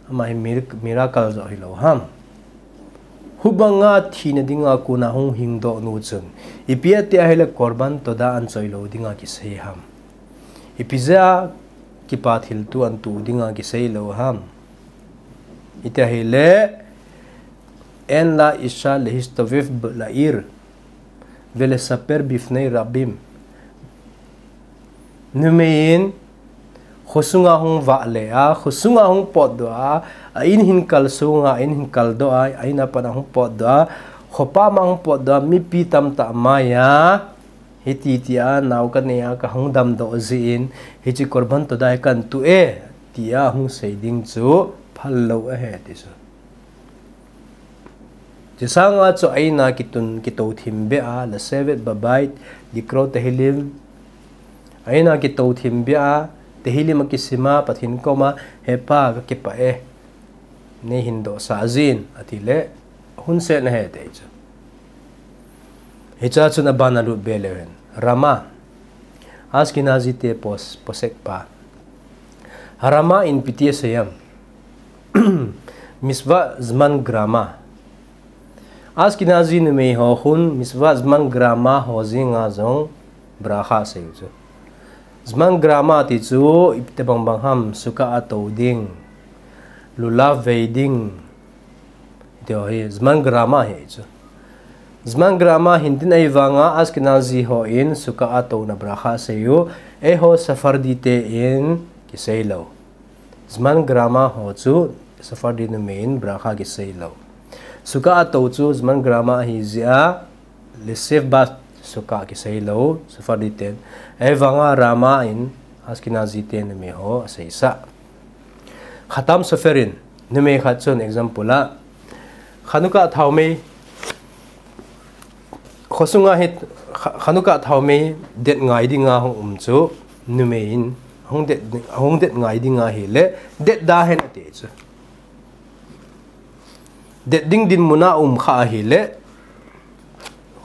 ama hi mir-, miracle joh hilou ham. Hubang a thina dinga kona hung hingdoh nu chun, ipi ati ahile Korban Todah anchoi lou dinga kisei ham. Ipi jeh a kipa thilto anto dinga kisei lou ham. Iti ahile, En la isha lehistovev la'ir, velesaper bifnei rabim. Numei in, khosunga hung vahle a, khosunga hung potdoh a, a in hin kalsong a, a in hin kaldoh a, a in a pat a hung potdoh a, khopa ma hung potdoh a, mipi tamtah maiya, hiti tia, nao kanei a, kahung damdoh jeh in, hiche Korban Todah hi kahin to e, tia hung sei ding chu, phal lou ahi, ti chu. Hiche sanga chu a in a kitun, kitou thim beh a, Leshevet bebeit, Likro Tehilim. A in a kitou thim beh a, Tehilim akisim a, Pathen koma, He Pa, kakipah e. Nei hin dohsah jin, ati le, hun set na ahi ati chu. Hiche a chun aban a lut be leu hen. Ramah. Ashkenazi te pos-, posek pa. Ramah in ipi ti asei em. Mitzvah zman grama. Ashkenazi numei ho khun mitzvah zman grama ho jeng a jong bracha asei u chu. Zman grama ti chu itobang bang ham, sukkah a tou ding, lulav vei ding, ti ho hi zman grama ahi chu. Zman grama hin tin ahivanga Ashkenazi hon sukkah a touna bracha asei u, eiho Sephardi ten kisei lou. Zman grama ho chu Sephardi numei in bracha kisei lou. Sukkah a tou chu zman grama ahi jeh a, Leshevet sukkah kisei lou, Sephardi ten. Ahivanga Ramah in Ashkenazi te numei ho asei sah. Khatam Sofer in, numei khat chun example a, Chanukah thaomei, khosunga hi Cha-, Chanukah thaomei det ngai dinga hung um chu, numei in, hung det, hung det ngai dinga ahile, det da hen ati chu. Det ding dinmun a um kha ahile,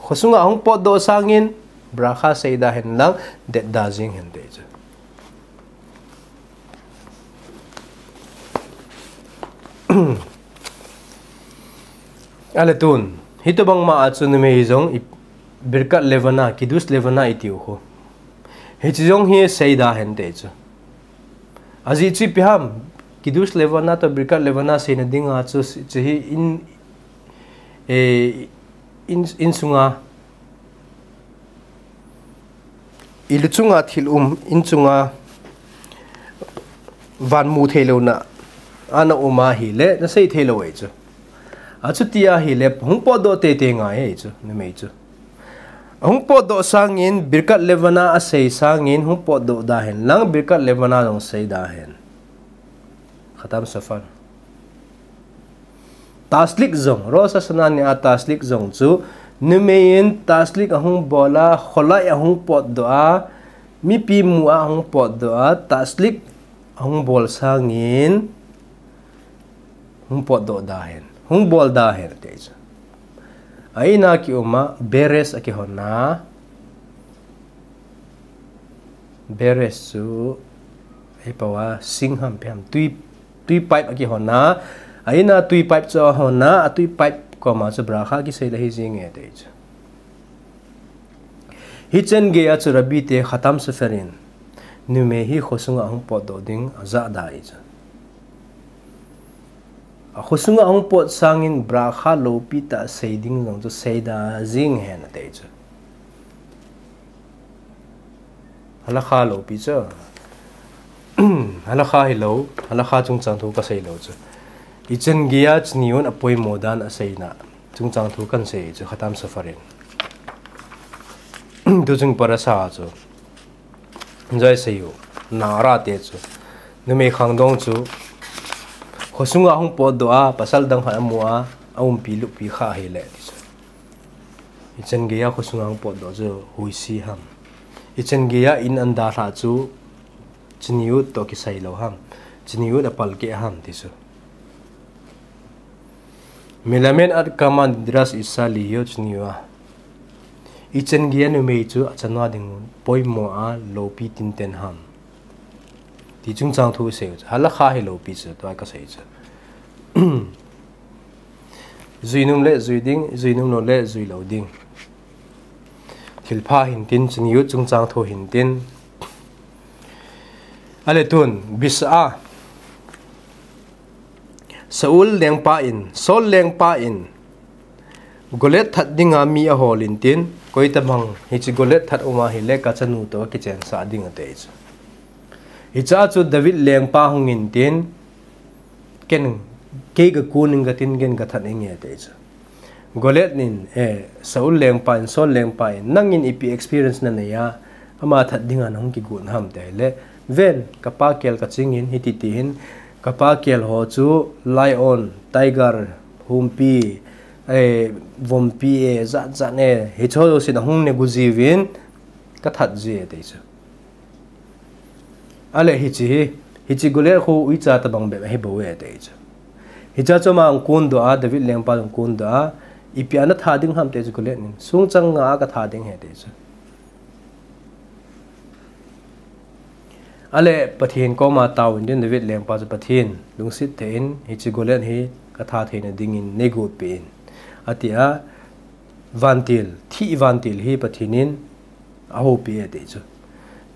khosunga hung potdoh sangin, bracha sei da hen lang, det da jing hen ati chu. Ahile tun, hitobang ma a chu numei jong i-, Birkat Levana, Kiddush Levana iti u khu. Hiche jong hi sei da hen ati chu. Ajeh chu ipi ham, Kiddush Levana toh Birkat Levana seina dinga chu, chu hi in, eh, in, insunga, i luchunga thil um, inchunga van mu theilouna, ana um ahile, nasei thei lou ahi chu. Achuti ahile, hung potdoh teitei ngai ahi chu, numei chu. Ahung potdoh sangin, Birkat Levana asei sangin, hung potdoh da hen lang, Birkat Levana jong sei da hen. Khatam Sofar. Taslik jong, Rosh Hashanah ni a Taslik jong chu, numei in Taslik ahung bol a, kholai ahung potdoh a, mipi mu a ahung potdoh a, Taslik ahung bol sangin, hung potdoh da hen, hung bol da hen, ati chu. A in a ki um a, Beres a kihon a, Beres chu, ei pau a, sink ham, ipi ham, tui, tui pipe a kihon a, a in a tui pipe chu ahon a, a tui pipe koma chu bracha kisei le hi jing e, ati chu. Hichan gei a chu Rabbi te Khatam Sofer in, numei hi khosunga hung potdoh ding ajah da ahi chu. A khosunga hung pot sangin bracha loupi tah sei ding jong chu sei da jing hen ati chu. Halakha loupi chu. Halakha hilou, halakha chungchang thu kasei lou chu. Hichan gei a chuni un apoimo dan aseina chungchang thu kahin sei chu Khatam Sofar in. Tuchung parasha chu. Jai sei u, Na'ara te chu. Numei khangdong chu. Khosunga hung potdoh a, pasal dang khat amu a, aumpi lupi kha ahile, ti chu. Hichan gei a khosunga hung potdoh chu, huisi ham. Hichan gei a in anda lha chu, chuni ut toh kisai lou ham. Chuni ut apalkeh ham, ti chu. Melamed ad kama nidras isha liyot chunua. Hichan gei a numei chu achanu a ding poimo a loupi tinten ham. Ti chungchang thu sei u chu. Halakha hi loupi chu, tua kasei chu. Jui nom le jui ding, jui nom lou le jui lou ding. Thilpha hintin, chuni ut chungchang thu hintin. Ale tun, Bisha. Saul lengpa in, Saul lengpa in, Goliath that dinga mi ahol intin, koi tabang, hiche Goliath that um ahile kachanu toh kichensah ding ati chu. Hiche a chu David lengpa hung intin, ken, kei kakun inge katin, ken kathat inge ati chu. Goliath in, eh, Saul lengpa in, Saul lengpa in, nangin ipi experience nanei a, ama that dinga nahung kigot ham ati le, ven, kapa kel kaching in, hiti ti hin, kapa kel ho chu, lion, tiger, humpi, eh, vompi, eh, jat jat, eh, hiche ho jousen ahung ne gu jiuvin, kathat ji e ati chu. Ale hiche hi, hiche Goliath khu uicha tabang bep ahi bou e ati chu. Hiche a chu ama hung kondoh a, David lengpa hung kondoh a, ipi a natha ding ham ati chu Goliath in, songchang nga a katha ding ahi ati chu. Ale Pathen koma tao intin David lengpa chu Pathen lungset thei in, hiche Goliath hi katha theina dingin neigot peh in. Ati a, vantil, thih vantil hi Pathen in ahoupi e ati chu.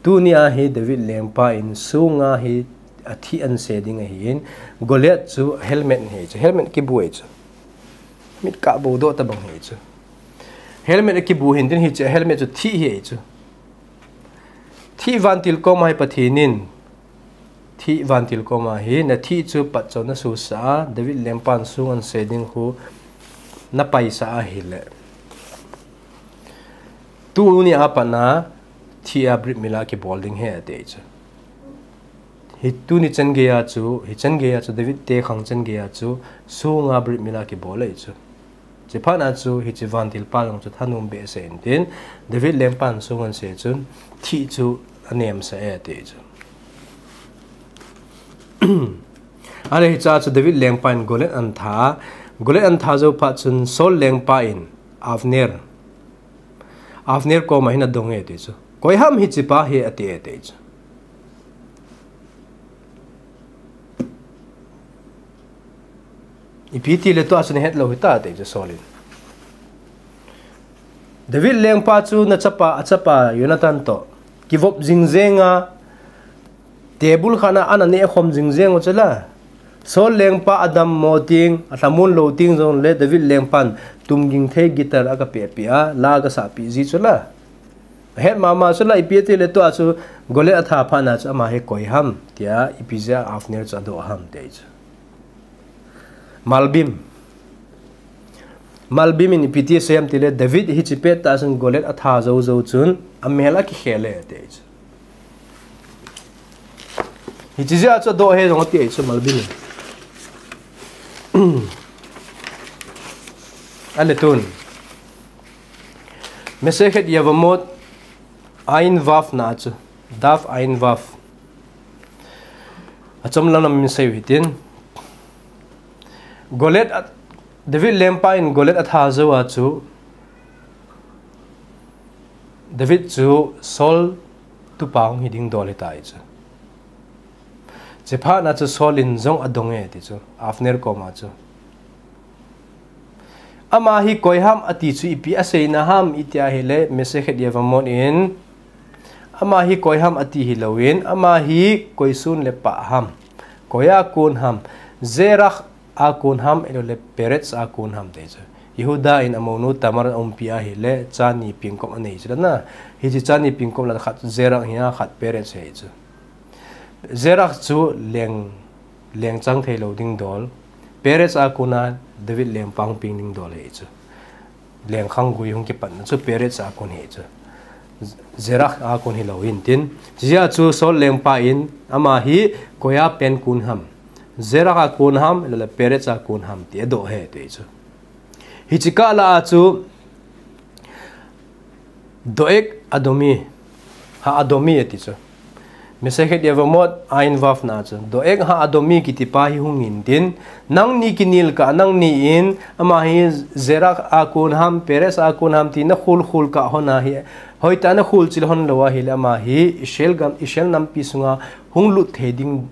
Tuni a hi David lengpa in songa hi athih anse ding ahin, Goliath chu helmet ahi chu, helmet kibu ahi chu. Mit kah bou doh tabang ahi chu. Helmet akibu hintin hiche helmet chu thih hi ahi chu. Thih vantil koma hi Pathen in, thih vantil koma hi, nathih chu patchou nasosah a, David lengpan song anse ding khu napaisah ahile. Tuni a pat a, thih a Brit Mila kibol ding ahi ati chu. Hi tuni chan geiya chu, hichan geiya chu, David te khang chan geiya chu, songa Brit Mila kibol ahi chu. Chuphat a chu, hiche vantil pa jong chu thanom behseh intin, David lengpan song anse chun, thih chu anemsah e ati chu. Ale hiche a chu David lengpa in Goliath antha, Goliath antha jou phat chun Saul lengpa in Abner, Abner koma hin adong e ati chu. Koi ham hiche pa hi ati e ati chu. Ipi tile tua chu nahet lou hita ati chu Saul in. David lengpa chu nachapa, achapa Jonathan toh kivop jing jeng a, table khat a ana neh khom jing jeng u chu la. Saul lengpa adammo teng, alhamon lou teng jongle David lengpan tumging thei guitar akapeh peh a, la akasah peh ji chu la. Ahet mama chu la, ipi tile tua chu Goliath atha phat a chu ama hi koi ham, tia ipi jeh a Abner chu adoh ham ati chu. Malbim. Malbim in ipi ti asei em tile, David hiche pettah chun Goliath atha jou jou chun, amel akikhel e, ati chu. Hiche jeh a chu adoh e jong ati chu Malbim in. Ale tun. Masechet Yevamot, Ayin Vav na chu. Daf Ayin Vav. Achom lam lam in seiyu hitin. Goliath a, David lengpa in Goliath atha jou a chu, David chu Saul tupa hung hi ding dol ahitai chu. Chuphat na chu Saul in jong adong e ti chu, Abner koma chu. Ama hi koi ham ati chu ipi aseina ham iti ahile, Masechet Yevamot in, ama hi koi ham ati hilouvin, ama hi koi sun le pah ham, koi a kon ham, Zerah a kon ham, ahilouleh Perez a kon ham ti chu. Yehuda in amounu Tamar aumpi ahile, chani pingkop anei chu na. Hiche chani pingkop lah khat Zerah hi a, khat Perez hi chu. Zerah chu leng, leng chang thei lou ding dol. Perez a kona David lengpa hung peng ding dol hi chu. Lengkhang gui hung kipatna chu Perez a kon hi chu. Zerah a kon hilou hin tin. Hiche jeh a chu Saul lengpa in ama hi koi a pen kon ham, Zerah a kon ham, ahilouleh Perez a kon ham ti adoh e ti chu. Hiche kah lah a chu Doeg Edomi, Ha Edomi ati chu. Masechet Yevamot Ayin Vav na chu. Doeg Ha Edomi kiti pa hi hung in tin, nangni kinel kah, nangni in, ama hi Zerah a kon ham, Perez a kon ham ti nakhol khol kah hon ahi, hoitah a nakhol chil hon lou ahile ama hi Israel gam, Israel nampi sunga hung lut thei ding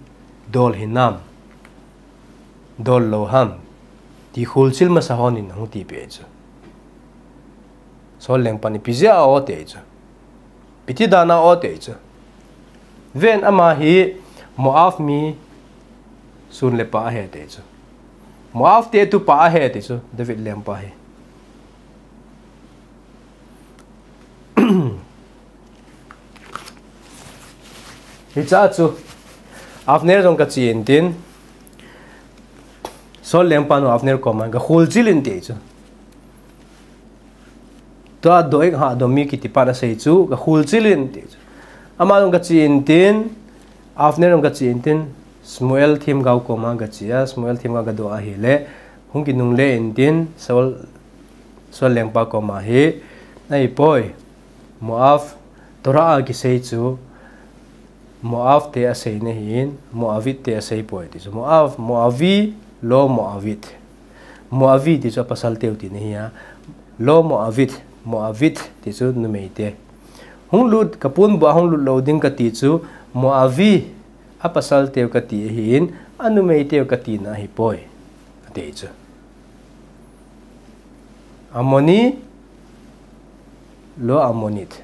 dol hinam, dol lou ham, ti khol chil masa hon in hung tipeh chu. Saul lengpan ipi jeh a o ti chu. Ipi ti dan a o ti chu. Ven ama hi Moab mi sun le pah ahi ti chu. Moab te tupa ahi ti chu, David lengpa hi. Hiche a chu, Abner jong kache in tin, Saul lengpan Abner koma, gakhol chil in ti chu. Tua Doeg Ha Edomi kiti pan asei chu, gakhol chil in ti chu. Ama jong kache in tin, Abner jong kache in tin, Shmuel themgao koma kache a, Shmuel themgao kadoh ahile, hung kinungle in tin, Saul, Saul lengpa koma hi, ahipoi, Moab, Torah a kisei chu, Moab te aseina ahin, Moavit te asei poi ti chu. Moab, Moavi, lo Moavit. Moavi ti chu apasal teu tina ahi a. Lo Moavit, Moavit ti chu numei te. Hung lut, kaponbuh a hung lut lou ding kati chu, Moavi, apasal teu kati ahin, anumei teu katina ahipoi. Ati chu. Ammoni, lo Ammonit.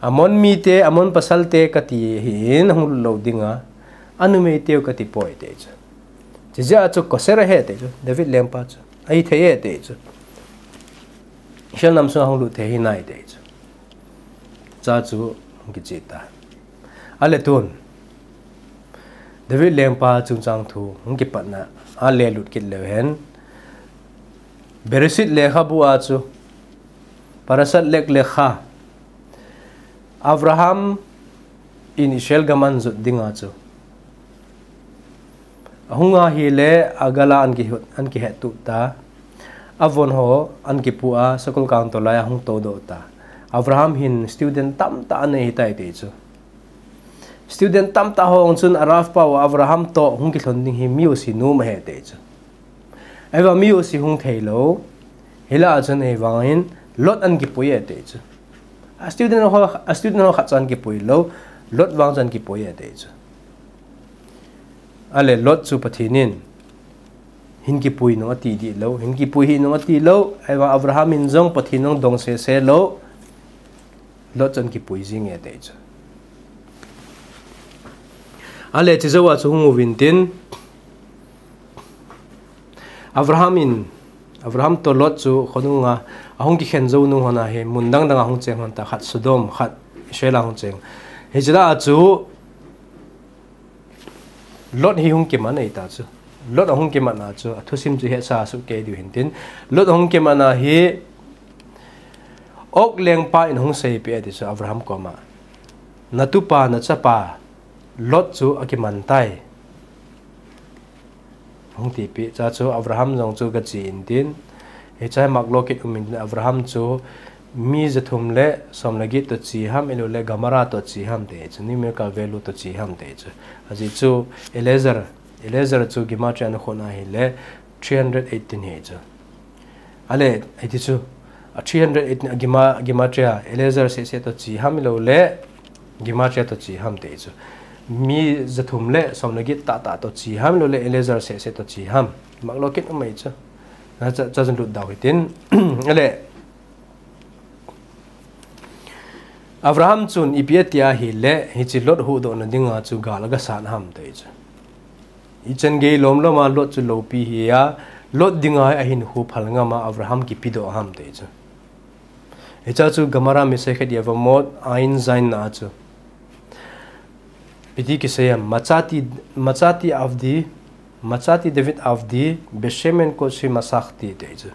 Ammon mite, Ammon pasalte kati ahin, hung lut lou dinga, anumei teu kati poi ti chu. Hiche jeh a chu kosher ahi ti chu, David lengpa chu. Ahithei e ti chu. Israel nam sunga hung lut thei ahi nai ti chu. Hiche chu hung kiche ta. Ale tun. David lengpa chungchang thu hung kipatna a le lut kit leu hen. Bereshit lekhabu a chu, Parashat Lech Lecha, Abraham in Israel gam ahin jot dinga chu. Ahung ahile, Agala ahin kihut, ahin kihet tup ta. Avon ho ahin kipu a, sakol kang tolai a hung toudoh ta. Abraham hin student tamtah anei ahitai ti chu. Student tamtah ho chun Arav pao Abraham toh hung kilhon ding hi mi jouse nom ahi ti chu. Ahivang mi jouse hung thei lou. Hilai a chun ahivangin Lot ahin kipui e ti chu. A student ho, a student ho khat chu ahin kipui lou. Lot vang chu ahin kipui e ti chu. Ale Lot chu Pathen in hin kipui nung ati dih lou, hin kipui hih nung ati lou, ahivang Abraham in jong Pathen in jong dong sese lou, Lot chu ahin kipui jing e ti chu. Ale hiche jou a chu hung uvin tin, Abraham in, Abraham toh Lot chu khonunga, ahung kikhen jou nung hon ahi, mun dang dang a hung cheng hon ta, khat Sodom, khat Israel a hung cheng. Hiche lah a chu, Lot hi hung kiman ahi ta chu. Lot ahung kimatna chu, athusim chu hesa sukei diu hintin. Lot ahung kimatna hi, Og lengpa in ahung seipeh e ti chu Abraham koma. Natupa, nachapa, Lot chu akiman tai. Hung tipeh, cha chu Abraham jong chu gache intin. Hiche hi maklo kit um intin Abraham chu mi jathum le som le get toh che ham, ahilou le gamara toh che ham ti chu, numerical value toh che ham ti chu. Ajeh chu Eliezer, Eliezer chu gematria na khona hile three hundred eighteen hi chu. Ale, hiti chu, a three hundred eighteen a gema-, gematria, Eliezer seh seh toh che ham ahilou le, gematria toh che ham ti chu. Mi jathum le som le get tah tah toh che ham ahilou le, Eliezer seh seh toh che ham. Maklo kit um ahi chu. Na cha, cha jun lut dau hitin. Ale, Abraham chun ipi ati ahile, hiche Lot huhdohna dinga chu gal aga san ham ti chu. Ichan gei lom lom a Lot chu loupi hi a, Lot dinga hi ahinkho phal ngam a Abraham kipedoh ham ti chu. Hiche chu Gemara Masechet Yevamot, Ayin Zayin na chu. Ipi ti kisei ham, Matsati, Matsati Avdi, Matsati David Avdi, Beshemen Kodesh Masachti ti chu.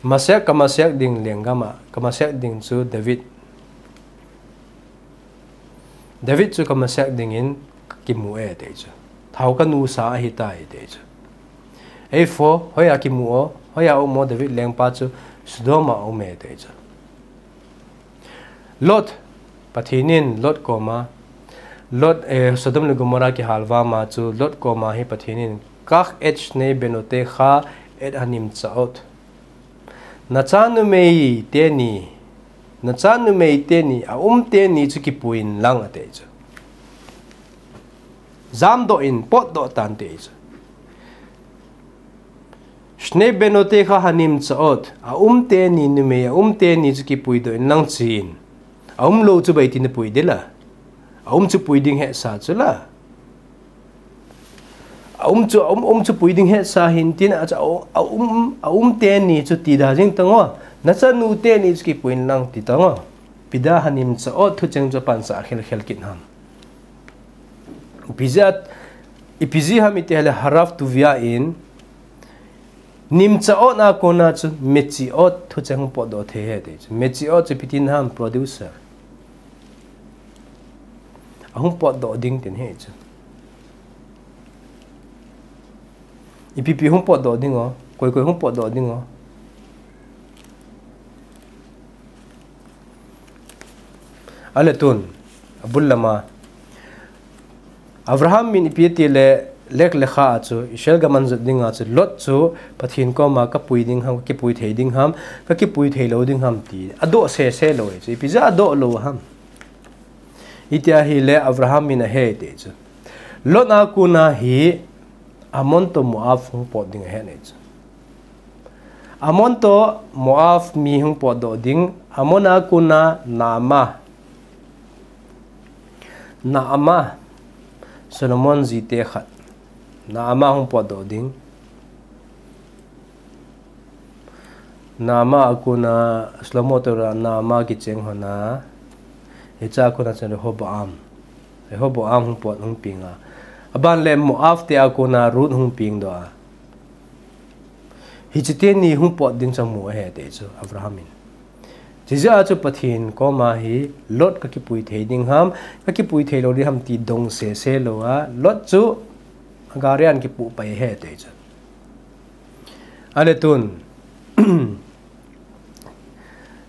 Masech ka masech ding lenggam a, ka masech ding chu David. David chu ka masech dingin kimu e ti chu. Thao ka nusa ahitai ti chu. Ei fo, hoiya kimu o, hoiya um o David lengpa chu Sodom a um e ti chu. Lot, Pathen in Lot koma, Lot, eh, Sodom le Gomorrah kihal vama chu Lot koma hi Pathen in, Kach et shnei benotecha et hanimtzaot. Nacha numei teni, nacha numei teni, aum teni chu kipuiyin lang ati chu. Jamdoh in, potdoh tan ati chu. Shnei benotecha hanimtzaot, aum teni numei, aum teni chu kipuidoh in lang tin. Aum lou chu ipi ti napui ding la. Aum chu pui ding hesa chu la. Aum chu, aum, aum chu pui ding hesa hintin, a, a, aum, aum teni chu ti da jing tango. Nachanu teni chu kipuiyin lang ti tango. Ipi dia hanimtzaot thucheng chu apansah khel khel kit ham. Ipi jeh a, ipi jeh ham iti ahile Harav Tuvia in, nimtzaot a kona chu metziot thucheng hung potdoh thei ahi ti chu. Metziot chu ipi tina ham, producer. Ahung potdoh ding tina ahi chu. Ipi pi hung potdoh ding o, koi koi hung potdoh ding o. Ale tun, abul lama. Abraham in ipi ati le, Lech Lecha a chu, Israel gam ahin jot dinga chu, Lot chu, Pathen koma kapui ding ham, kakipui thei ding ham, kakipui thei lou ding ham ti. Adoh sese lou ahi chu, ipi jeh a adoh lou ham. Iti ahile Abraham in ahe ti chu. Lot a kona hi Ammon toh Moab hung pot ding ahe ti chu. Ammon toh Moab mi hung potdoh ding, Ammon a kona Naamah. Naamah, Solomon jite khat. Naamah hung potdoh ding. Naamah a kona Solomon toh Naamah kicheng hon a. Hiche a kona chun Rehoboam. Rehoboam hung pot hung peng a. Aban le Moab te a kona Ruth hung pengdoh a. Hiche teni hung pot ding chu amu ahi ti chu Abraham in. Chijeh a chu Pathen koma hi Lot kakipui thei ding ham, kakipui thei lou ding ham ti dong sese lou a, Lot chu agari a ahin kipuh pai ahi ti chu. Ale tun,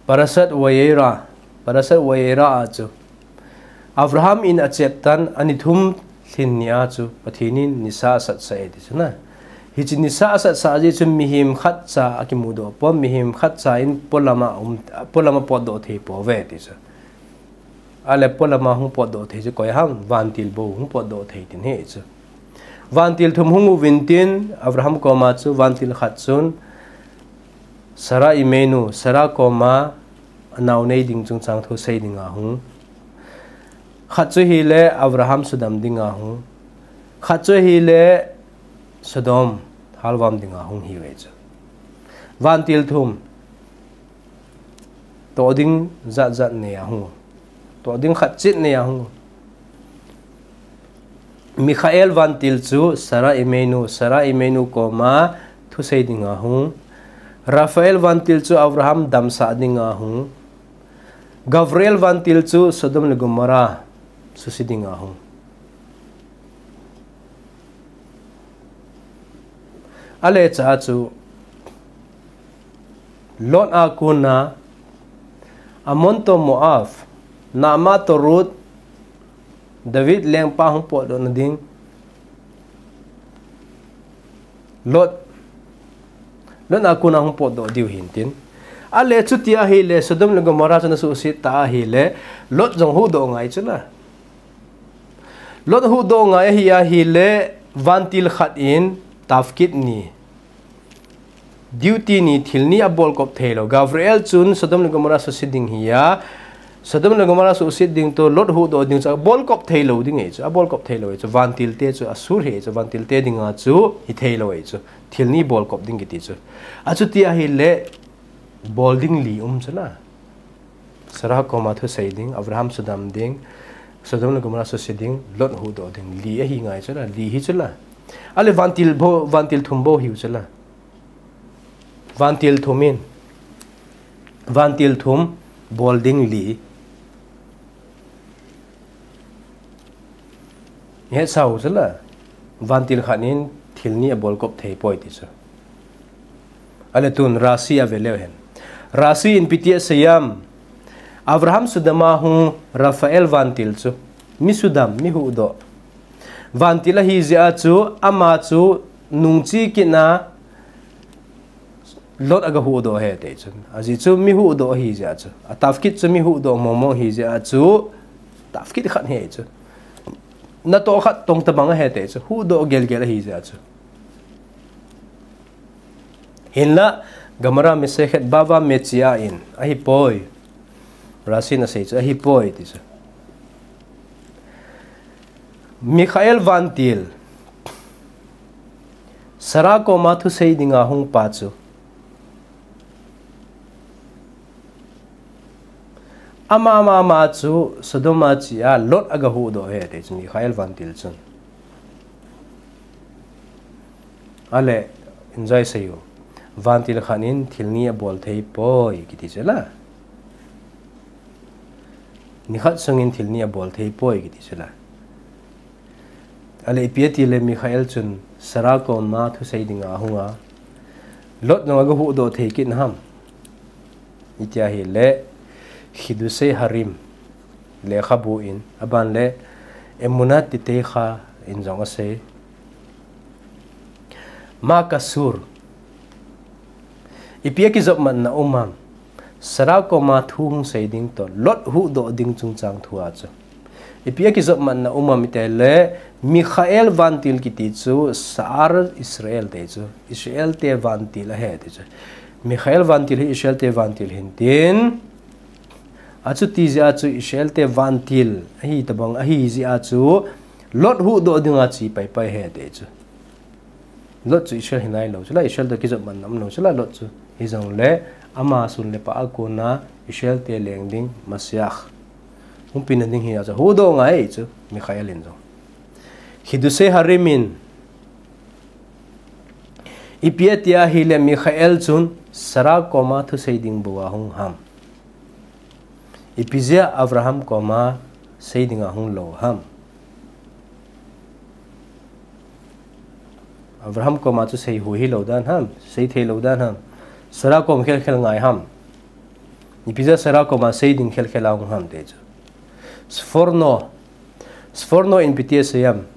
Parashat Vayera, Parashat Vayera a chu, Abraham in achep tan ani thum lhin ni a chu Pathen in nisa asatsah e ti chu na. Hiche nisa asatsah jeh chun mihem khatcha akimudoh pon, mihem khatcha in polam a um, polam a potdoh thei pouve ti chu. Ale polam a hung potdoh thei chu koi ham, vantil bou hung potdoh thei tina ahi chu. Vantil thum hung uvin tin, Abraham koma chu vantil khat chun, Sarah Imeinu, Sarah koma anao nei ding chungchang thu sei dinga hung. Khat chu ahile Abraham sudam dinga hung. Khat chu ahile Sodom halvam dinga hung ahiuve chu. Vantil thum. Toh ding jat jat nei a hung. Toh ding khat cheh nei a hung. Mikhael vantil chu Sarah Imenu, Sarah Imenu koma thusei dinga hung. Raphael vantil chu Abraham damsah dinga hung. Gabriel vantil chu Sodom le Gomorrah suse dinga hung. Alecha chu Lot a kona Ammon to Moab, Naamah to Ruth, David lengpa hung potdoh na ding. Lot, Lot a kona hung potdoh diu hintin. Ale chuti ahile Sodom le Gomorrah chu nasuhset ta ahile Lot jong huhdoh ngai chu la. Lot huhdoh ngai ahi ahile vantil khat in tafkit ni duty ni thil ni abolkop theilou. Gabriel chun Sodom le Gomorrah suse ding hi a, Sodom le Gomorrah suse ding to Lot huhdoh ding chu abolkop theilou ding ahi chu, abolkop theilou ahi chu, vantil te chu asur ahi chu, vantil te dinga chu hitheilou ahi chu, thil ni bolkop ding kiti chu. Achuti ahile bol ding li um chu la. Sarah koma thusei ding, Abraham sudam ding, Sodom le Gomorrah suse ding, Lot huhdoh ding, li ahi ngai chu la, li hi chu la. Ale vantil bou, vantil thum bou hiu chu la. Vantil thum in, vantil thum bol ding li. Hetsau chu la, vantil khat in thil ni abolkop thei poi ti chu. Ale tun Rashi a ve leu hen. Rashi in ipi ti asei em. Abraham sudam a hung Raphael vantil chu. Mi sudam, mi huhdoh. Vantil ahi jeh a chu, ama chu nungchi kit na Lot aga huhdoh ahi ti chu. Ajeh chu mi huhdoh ahi jeh a chu. Atafkit chu mi huhdoh momo ahi jeh a chu. Tafkit khat ahi chu. Natoh khat tong tabang ahi ti chu. Huhdoh gelgel ahi jeh a chu. Hinla, Gemara Masechet Bava Metzia in, ahipoi. Rashi in asei chu, ahipoi, ti chu. Mikhael vantil, Sarah koma thusei dinga hung pa chu. Ama, ama, ama chu Sodom a chi a Lot aga huhdoh ahi, ti chu Mikhael vantil chun. Ale, enjoy seiyu. Vantil khat in thil ni abol thei poi, kiti chu la. Nikhat sungin thil ni abol thei poi, kiti chu la. Ale, ipi ati le Mikhael chun Sarah koma thusei dinga ahung a. Lot jong aga huhdoh thei kit na ham. Iti ahile, Chiddushei Harim lekhabu in, aban le, Emunat Titeicha in jong asei. Ma kasur. Ipi a kijopmatna um am. Sarah koma thu hung sei ding toh, Lot huhdoh ding chungchang thu a chu. Ipi a kijopmatna um am iti le, Mikhael vantil kiti chu, Sha'ar Israel ti chu. Israel te vantil ahi ti chu. Mikhael vantil hi Israel te vantil hintin. Achuti jeh a chu Israel te vantil ahi tabang ahi jeh a chu Lot huhdoh dinga chi paipai ahi ti chu. Lot chu Israel hinailou chu la, Israel toh kijopmatna umlou chu la, Lot chu. Hijongle ama sun le pah a kona Israel te leng ding Mashiach hung pen na ding ahi a chu huhdoh ngai chu Mikhael in jong. Chiddushei Harim in, ipi ati ahile Mikhael chun Sarah koma thusei ding bou a hung ham. Ipi jeh a Abraham koma sei dinga hung lou ham. Abraham koma chu sei hui hilou dan ham, sei theilou dan ham. Sarah kom khelkhel ngai ham. Ipi jeh a Sarah koma sei ding khelkhel a hung ham ti chu. Sforno, Sforno in ipi ti asei em.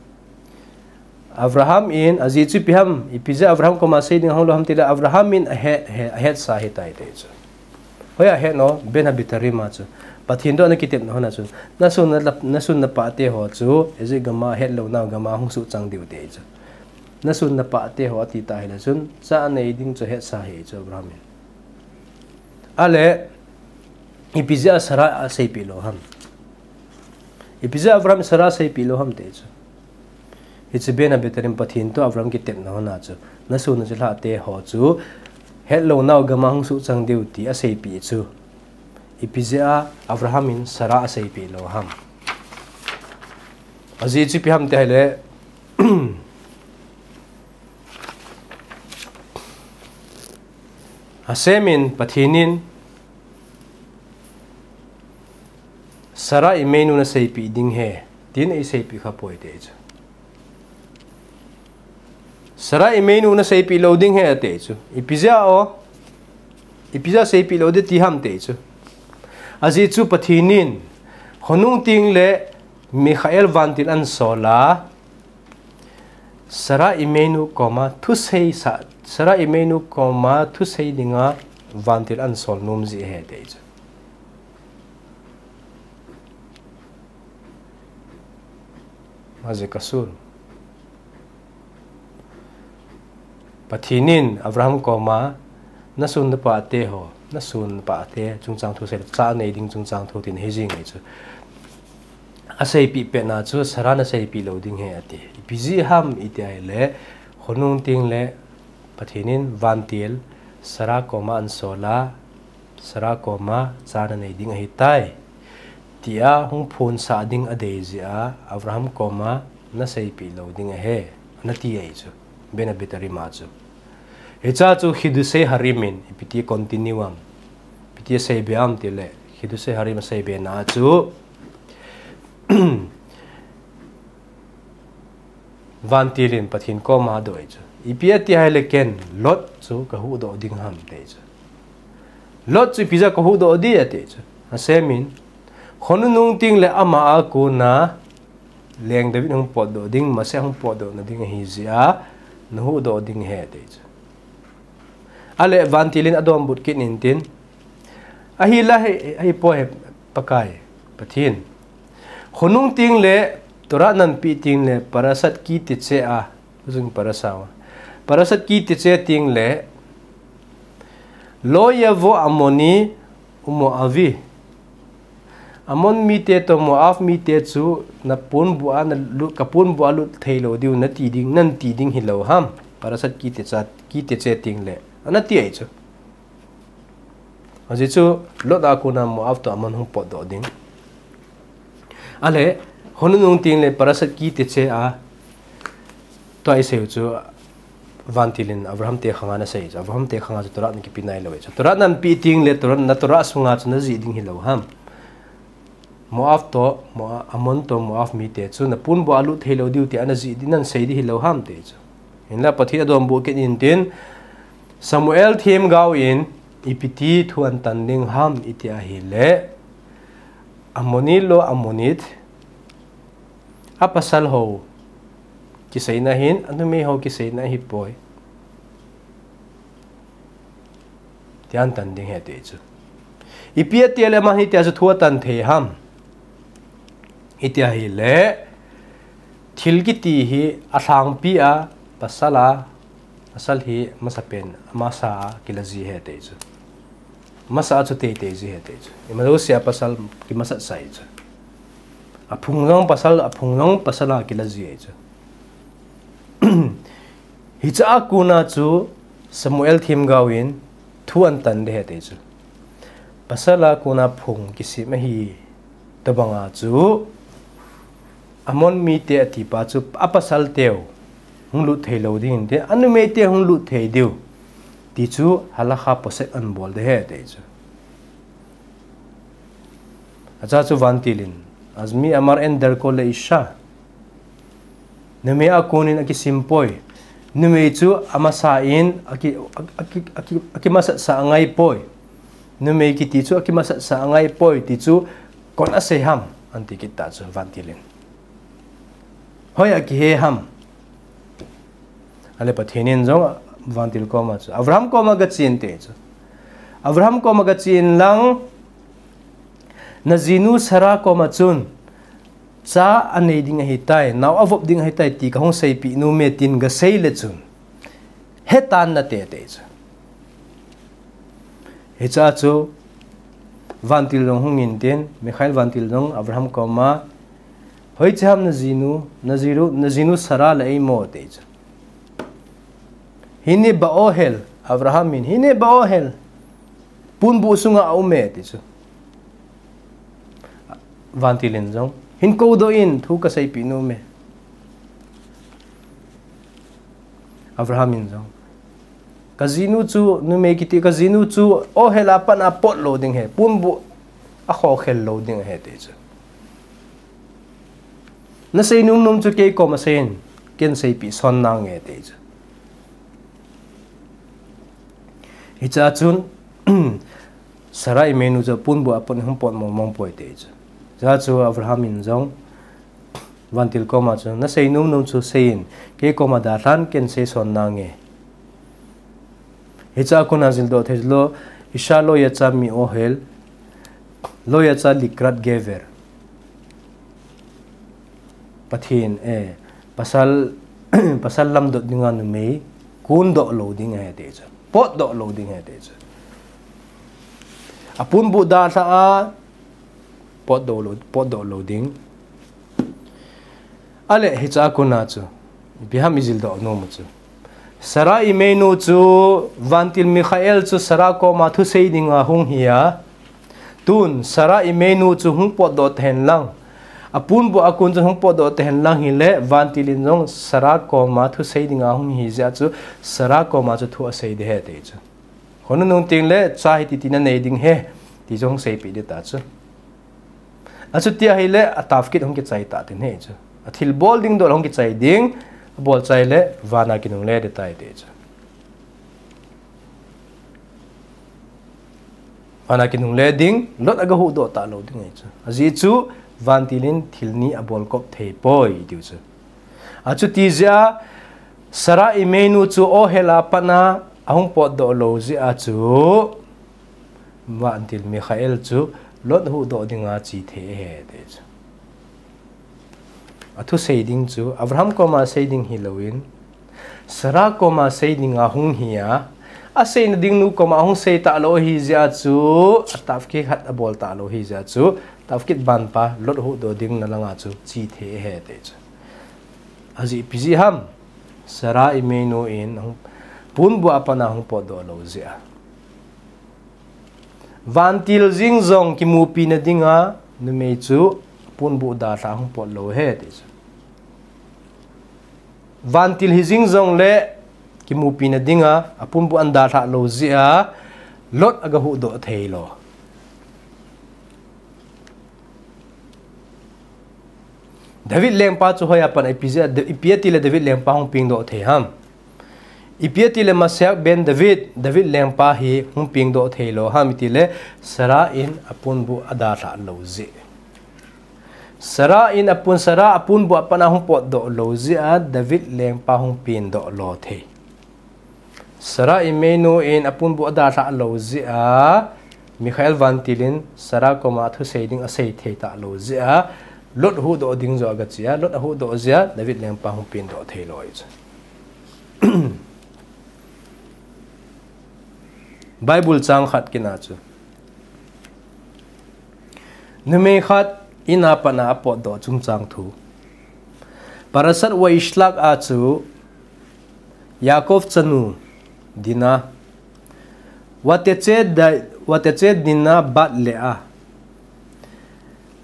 Abraham in, ajeh chu ipi ham, ipi jeh a Abraham koma sei ding hung lou ham tile, Abraham in ahet, he, ahetsa ahitai ti chu. Hoiya ahet nom, Ben Habitarim a chu. Pathen toh ana kitepna hon a chu. Nasun na, nasun napah te ho chu, Egypt gam a hetlou nau gam a hung suhchang diu ti chu. Nasun napah te ho ati ta hile chun, cha anei ding chu ahetsa ahi chu Abraham in. Ale, ipi jeh a Sarah aseipeh lou ham. Ipi jeh a Abraham Sarah aseipeh lou ham ti chu. Hiche Ben Habitarim Pathen toh Abraham kitepna hon a chu. Nasun na chu lhah te ho chu. Hetlou nau gam a hung suhchang diu ti aseipeh chu. Ipi jeh a Abraham in Sarah aseipeh lou ham. Ajeh chu ipi ham ti hile, Hashem in, Pathen in, Sarah imeinu naseipeh ding ahi, tin eiseipeh khapoi ati chu. Sarah imeinu naseipeh lou ding ahi ati chu. Ipi jeh a o, ipi jeh a seipeh lou ding ti ham ati chu. Ajeh chu Pathen in, khonung tengle Michael vantil ahin sol a, Sarah imeinu koma thusei sa, Sarah imeinu koma thusei dinga vantil ahin sol nom jeh ahi ati chu. Ajeh chu Pathen in Abraham koma, nasun napate ho, nasun napate chungchang thu sei, cha nei ding chungchang thu tin ahi jing ahi chu. Aseipeh pet na chu Sarah naseipeh lou ding ahi ati. Ipi jeh ham iti ahile, khonung tengle Pathen in vantil Sarah koma ahin sol a, Sarah koma cha nanei ding ahitai, tia hung phonsah ding adei jeh a, Abraham koma naseipeh lou ding ahi, anati ahi chu. Beit Abitarim a chu. Hiche chu Chiddushei Harim in, ipi ti continue am, ipi ti seibe am tile, Chiddushei Harim seibe na chu, vantil in Pathen koma adoh ahi chu. Ipi ati ahile ken, Lot chu kahuhdoh ding ham ati chu. Lot chu ipi jeh a kahuhdoh ding ati chu. Hashem in, khonung tengle ama a kona, Leng David hung potdoh ding, Messiah hung potdoh na ding ahi jeh a, nahuhdoh ding ahi ati chu. Ale vantil in adonbut kit in tin, ahi la hi, ahipoi Pakai, Pathen. Khonung tengle, Torah nahin pe tengle, Parashat Kitetse a, Jing parasha a. Parashat Kitetse tengle, Lo yavo Amoni uMoavi. Amon mite toh Moav mite chu naponbuh a nalut, kaponbuh a lut thei lou diu nati ding, nati ding hilou ham. Parashat Kitetse, Kitetse tengle. Anati ahi chu. Ajeh chu Lot a kona Moav toh Amon hung potdoh ding. Ale, khonung tengle Parashat Kitetse a, tua isei u chu vantil in Abraham te khang a anasei chu. Abraham te khang a chu Torah nakipe nailou ahi chu. Torah nahin pe tengle, Torah, na Torah sunga chu najih ding hilou ham. Moav toh, Moa-, Amon toh Moav mite chu naponbuh a lut thei lou diu tia najih ding, nahin sei ding hilou ham ati chu. Hinla Pathen adonbut kit in tin, Samuel themgao in ipi ti thu ahin tan ding ham iti ahile, Amoni lo Amonit, apasal ho kiseina ahin, anumei ho kiseina ahipoi, tia ahin tan ding ahi ati chu. Ipi ati le aman hitia chu thu atan thei ham iti ahile, thil kiti hi alhangpi a, pasal a, pasal hi amasapen, amasa a kila ji ahi ati chu. Amasa a chu teitei ji ahi ati chu. Ima jouse a pasal kimasat sa ahi chu. Aphung jong pasal, aphung jong pasal a kila ji ahi chu. Hiche a kona chu Samuel themgao in thu ahin tan ding ahi ati chu. Pasal a kona phung kisem ahi, tobang a chu Amon mite atipa chu apasal teu hung lut thei lou ding inte, anumei te hung lut thei diu, ti chu halakha posek ahin bol ding ahi ati chu. Acha chu vantil in, Azmi amar en derko le isha. Numei a konin akisem poi. Numei chu amasa in aki, aki, aki, aki, akimasat sa angai poi. Numei kiti chu akimasat sa angai poi, ti chu koin asei ham, ahin ti kit ta chu vantil in. Hoi a kihe ham. Ale Pathen in jong vantil koma chu, Abraham koma gachen ati chu. Abraham koma gachen lang, najinu Sarah koma chun, cha anei ding ahitai, nao avop ding ahitai ti kahung seipeh nom e tin gasei le chun, hetan nate ati chu. Hiche a chu vantil jong hung in tin, Michael vantil jong Abraham koma, hoiche ham najinu, najinu, najinu Sarah le eimo ati chu. Hine ba ohel, Abraham in, hine ba ohel, ponbuh sunga aum e ati chu. Vantil in jong, hin koudoh in, thu kaseipeh nom e. Abraham in jong, "Kajinu chu, numei kiti kajinu chu, ohel a pat a pot lou ding ahi, ponbuh a khokhel lou ding ahi," ati chu. "Nasei nomnom chu kei koma seiyin, ken seipeh son nange," ati chu. Hichea chun, Sarah imeinu chu ponbuh a pat in hung pot mongmong poi ati chu. Hichea chu Abraham in jong, vantil koma chu, "Nasei nomnom chu seiyin, kei koma dalhan ken sei son nange." Hichea kona jildoh thei lo, "Isha lo yatsa mi ohel, lo yatsa likrat gever." Pathen, eh, pasal, pasal lamdot dinga numei, kondoh lou ding ahi ati chu. Potdoh lou ding ahi ati chu. Aponbuh dalha a, potdoh lou, potdoh lou ding. Ahile hichea kona chu, ipi ham ijildoh nom u chu. Sarah imeinu chu, vantil Michael chu Sarah koma thusei dinga hung hi a. Tun, Sarah imeinu chu hung potdoh tahen lang. Aponbuh a kon chu hung potdoh tahen lang hile, vantil in jong Sarah koma thusei dinga hung hi jeh a chu, Sarah koma chu thu asei ding ahi ati chu. Khonung nung tengle, cha hiti tina nei ding ahi, ti jong seipeh ding ahi ati chu. Achuti ahile, atafkit hung kichai ta ding ahi chu. Athilbol ding dol hung kichai ding, abol chai le, vana kinungle ding ahi ati chu. Vana kinungle ding, Lot aga huhdoh talou ding ahi chu. Ajeh chu, vantil in thil ni abol kop thei poi, tiu chu. Achuti jeh a, Sarah imeinu chu ohel a pat a, ahung potdoh lou jeh a chu, vantil Michael chu Lot huhdoh dinga che thei ahi, ati chu. Athusei ding chu, Abraham koma sei ding hilouvin, Sarah koma sei dinga hung hi a, aseina ding nu koma ahung sei talou ahi jeh a chu, atafkit khat abol talou ahi jeh a chu, tafkit banpa Lot huhdoh ding na langa chu che thei ahi, ati chu. Ajeh ipi jeh ham, Sarah imeinu in ahung, ponbuh a pat a hung potdoh lou jeh a. Vantil jeng jong kimupina dinga numei chu ponbuh dalha hung pot lou ahi, ati chu. Vantil hijeng jongle kimupina dinga, aponbuh ana dalha lou jeh a, Lot aga huhdoh thei lou. David lengpa chu hoiya pat a ipi jeh a, ipi atile David lengpa hung pengdoh thei ham. Ipi atile Messiah ben David, David lengpa hi hung pengdoh thei lou ham itile, Sarah in aponbuh adalha lou jeh. Sarah in apon, Sarah aponbuh a pat a hung potdoh lou jeh a, David lengpa hung pengdoh lou thei. Sarah imeinu in aponbuh adalha lou jeh a, Michael vantil in Sarah koma thusei ding asei thei talou jeh a, Lot huhdoh ding joh aga che a, Lot ahuhdoh jeh a, David lengpa hung pengdoh thei lou ahi chu. Bible chang khat kina chu. Numei khat in a pat a apotdoh chungchang thu. Parashat Vayishlach a chu Yaakov chanu Dina, ותצא ד-, ותצא דינה בת לאה.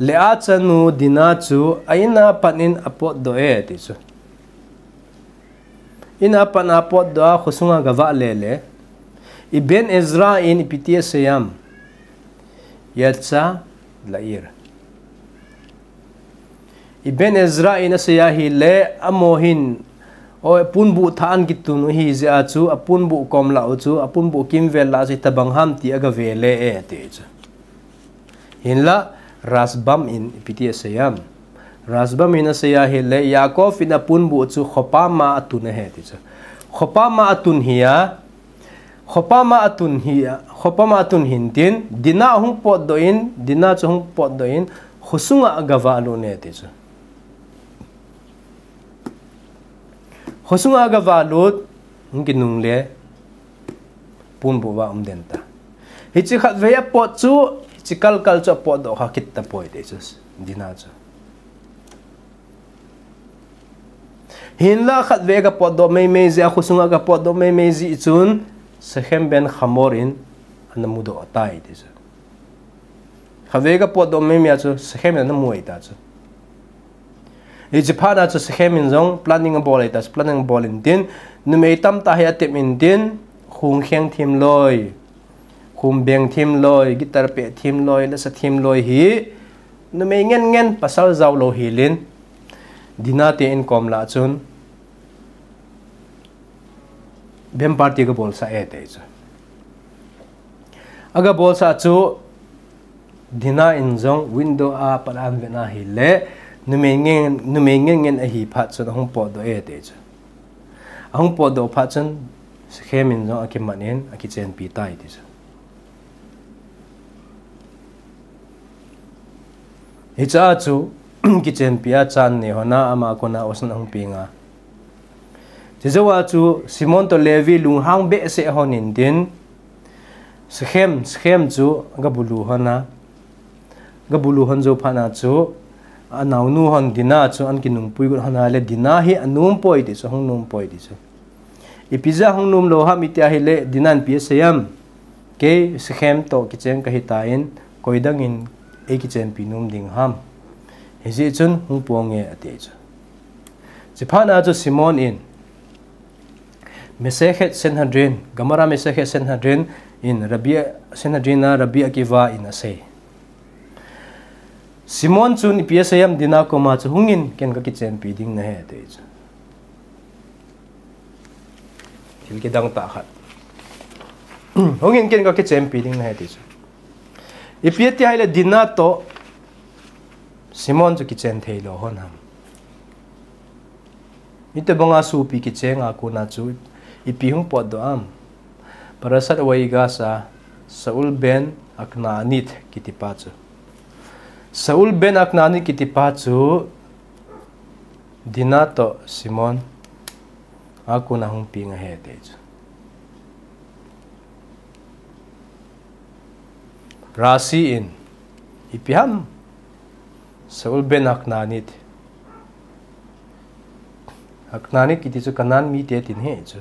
Leah chanu Dina chu a in a pat in apotdoh e, ti chu. In a pat a apotdoh a khosunga gavahle le, Ibn Ezra in ipi ti asei am, יצא לעיר. Ibn Ezra in asei ahile, amaho hin, o, aponbuh thah ana kitun u ahi jeh a chu, aponbuh kom lah u chu, aponbuh kimvel lah u chu itobang ham ti agave le e, ti chu. Hinla, Rashbam in ipi ti asei am. Rashbam in asei ahile, Yaakov in aponbuh chu khopam a atun ahi, ti chu. Khopam a atun hi a, khopam a atun hi a, khopam a atun hin tin, Dina ahung potdoh in, Dina chu ahung potdoh in, khosunga agavah lut e, ti chu. Khosunga agavalut, hung kinungle, ponbuh uva aum den ta. Hiche khatvei apot chu, hiche kalkal chu apotdoh kha kit tapoi, ti chu, Dina chu. Hinla khatvei aga potdoh meimei jeh a, khosunga aga potdoh meimei jeh chun, Shechem ben Hamor in ana mudoh tai, ti chu. Khatvei aga potdoh meimei a chu, Shechem in ana mu ahi ta chu. Hiche phat a chu Shechem in jong planning abol ahi ta chu, planning abol in tin, Numei tamtah hi atep intin, khung kheng thim loi, khum beng thim loi, guitar peh thim loi, lasa thim loi hi, numei ngen ngen pasal jao lou hilin, Dina te inkom lah chun, bem party ka bolsah e te chu. Aga bolsah chu, Dina in jong window a pat a ahin vet na hile, numei ngen, numei ngen ngen ahi phat chun ahung potdoh e te chu. Ahung potdoh phat chun, Sikhem in jong akiman in, akichenpi tai ti chu. Hiche a chu, kichenpi a chan nei hon a, ama kona osan ahung peng a. Chujou a chu, Simon toh Levi lunghang behseh hon intin, Sikhem, Sikhem chu aga bulu hon a, aga bulu hon jou phat na chu, anaonu hon Dina chu ana kinungpui got hon a le Dina hi anom poi ti chu, hung nom poi ti chu. Ipi jeh a hung nom lou ham iti ahile Dina in ipi asei em. Kei Sikhem toh kicheng kahi tan, koi dang in eikichenpi nom ding ham. Hijeh chun hung ponge ati chu. Chuphat na chu Simon in, Masechet Sanhedrin, Gemara Masechet Sanhedrin in Rabbi, Sanhedrin a Rabbi Akiva in asei. Simon chun ipi asei em Dina koma chu hungin ken kakichenpi ding nahi ati chu. Thil kidang tah khat. Hungin ken kakichenpi ding nahi ati chu. Ipi ati ahile Dina toh Simon chu kichen thei lou hon ham. Hitobanga sopi kicheng a kona chu ipi hung potdoh am. Parashat Vayigash a Saul ben Aknanit kitipa chu. Saul ben Aknanit kitipa chu Dina toh Simon a kona hung peng ahi ati chu. Rashi in, ipi ham, Saul ben Aknanit. Aknanit kiti chu Kanan mite tin ahi chu.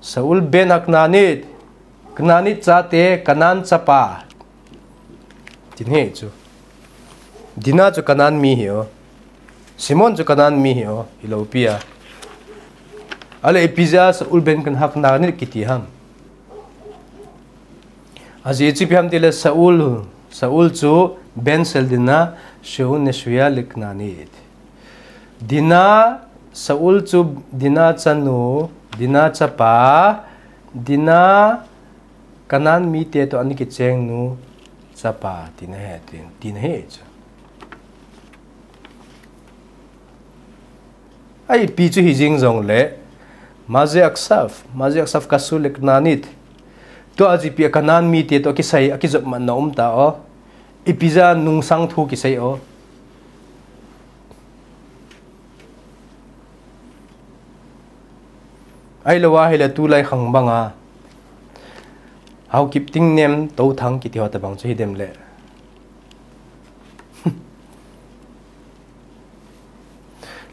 Saul ben Aknanit, Aknanit chate, Kanan chapa. Tin ahi chu. Dina chu Kanan mi hi o. Simon chu Kanan mi hi o, hilou pi a. Ahile ipi jeh a Saul ben Aknanit kiti ham. Ajeh chu ipi ham tile Saul, Saul chu ben sel Dina, Shehu Nesuya le Aknanit. Dina, Saul chu Dina chanu, Dina chapa, Dina Kanan mite toh ana kicheng nu chapa tina ahi, tin, tina ahi chu. Ipi chu hijing jongle, Maze Aksav, Maze Aksav Kasur le Aknanit. Tua chu ipi a Kanan mite toh kisai, akijopmatna um ta o. Ipi jeh a nungsang thu kisei o. Ahilou ahile tulai khang banga Haokip Tingnem Touthang kiti ho tabang chu hidem le.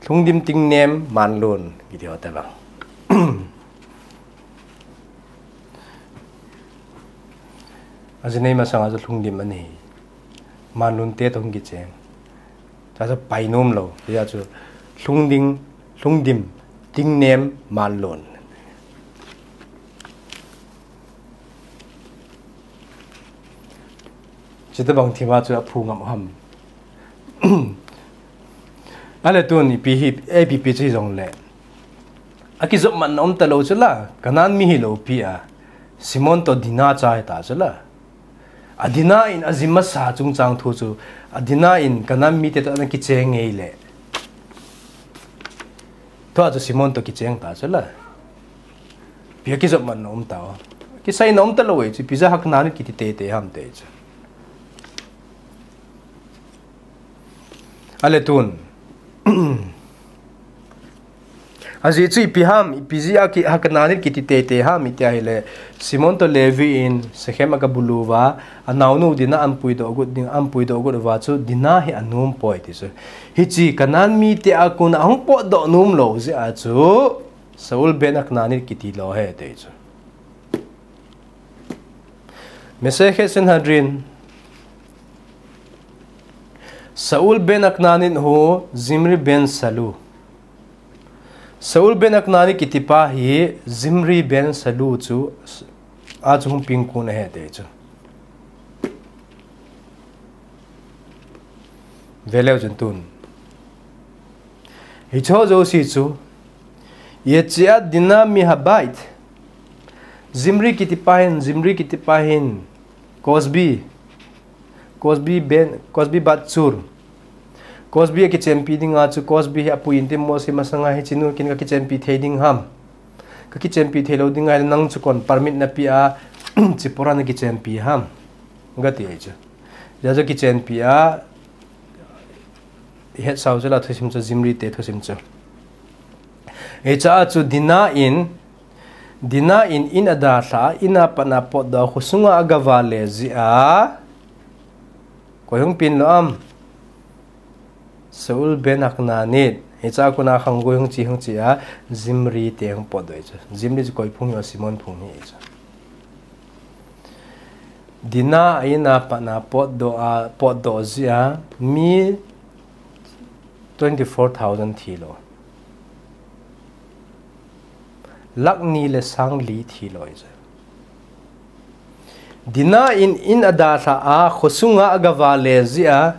Lhungdim Tingnem Manlun kiti ho tabang. Ajinei masanga chu Lhungdim anei. Manlun te toh hung kicheng. Cha chu pai nom lou. Tia chu Lhungding, Lhungdim Tingnem Manlun. Chuti bang thima chu aphu ngam ham. Ahile tun ipi hi, ipi pi chu hijongle. Akijopmatna um talou chu la, Kanan mi hilou pi a. Simon toh Dina cha hita chu la. A Dina in ajim masa chungchang thu chu, a Dina in Kanan mite toh ana kicheng ngei le. Tua chu Simon toh kicheng ta chu la. Ipi a kijopmatna um ta o. Kiseina um talou e chu, ipi jeh a Aknanit kiti teitei ham ti chu. Ahile tun. Ajeh chu ipi ham, ipi jeh a ki, Aknanit kiti teitei ham, iti ahile. Simon toh Levi in, Sikhem aga bulu uva, anaonu Dina ana puidoh got ding, ana puidoh got uva chu, Dina hi anom poi ti chu. Hiche Kanan mite a kona ahung potdoh nom lou jeh a chu, Saul ben Aknanit kiti lou ahi ti chu. Masechet Sanhedrin. Saul ben Aknanit hu Zimri ben Salu. Shaul ben Hanani kitipa hi Zimri ben Salu chu a chu hung pengkun ahi ti chu. Veleu chun tun. Hicho jouse chu. Yetziat Dina Mehabait. Zimri kitipa hin, Zimri kitipa hin. Kozbi. Kozbi ben, Kozbi bat Zur. Kozbi akichenpi dinga chu, Kozbi hi apui inte Mose masanga hichenu kin kakichenpi thei ding ham. Kakichenpi thei lou dinga nang chu koin permit napeh a, Tzipora nakichenpi ham. Kati ahi chu. Hijeh a chu kichenpi a, ihetsau chu la thusim chu Zimri te thusim chu. Hiche a chu Dina in, Dina in in adalhah a, in a pat a potdoh a, khosunga agavale jeh a. Koi hung peng lou am? Shaul ben Hanani. Hiche a kona khanggui hung che hung che a, Zimri te hung potdoh ahi chu. Zimri chu koi phung ham, Simon phung ahi chu. Dina a in a pat a potdoh a, potdoh jeh a, mi twenty-four thousand thi lou. Lakh ni le sang li thi lou ahi chu. Dina in in adalhah a, khosunga agavale jeh a,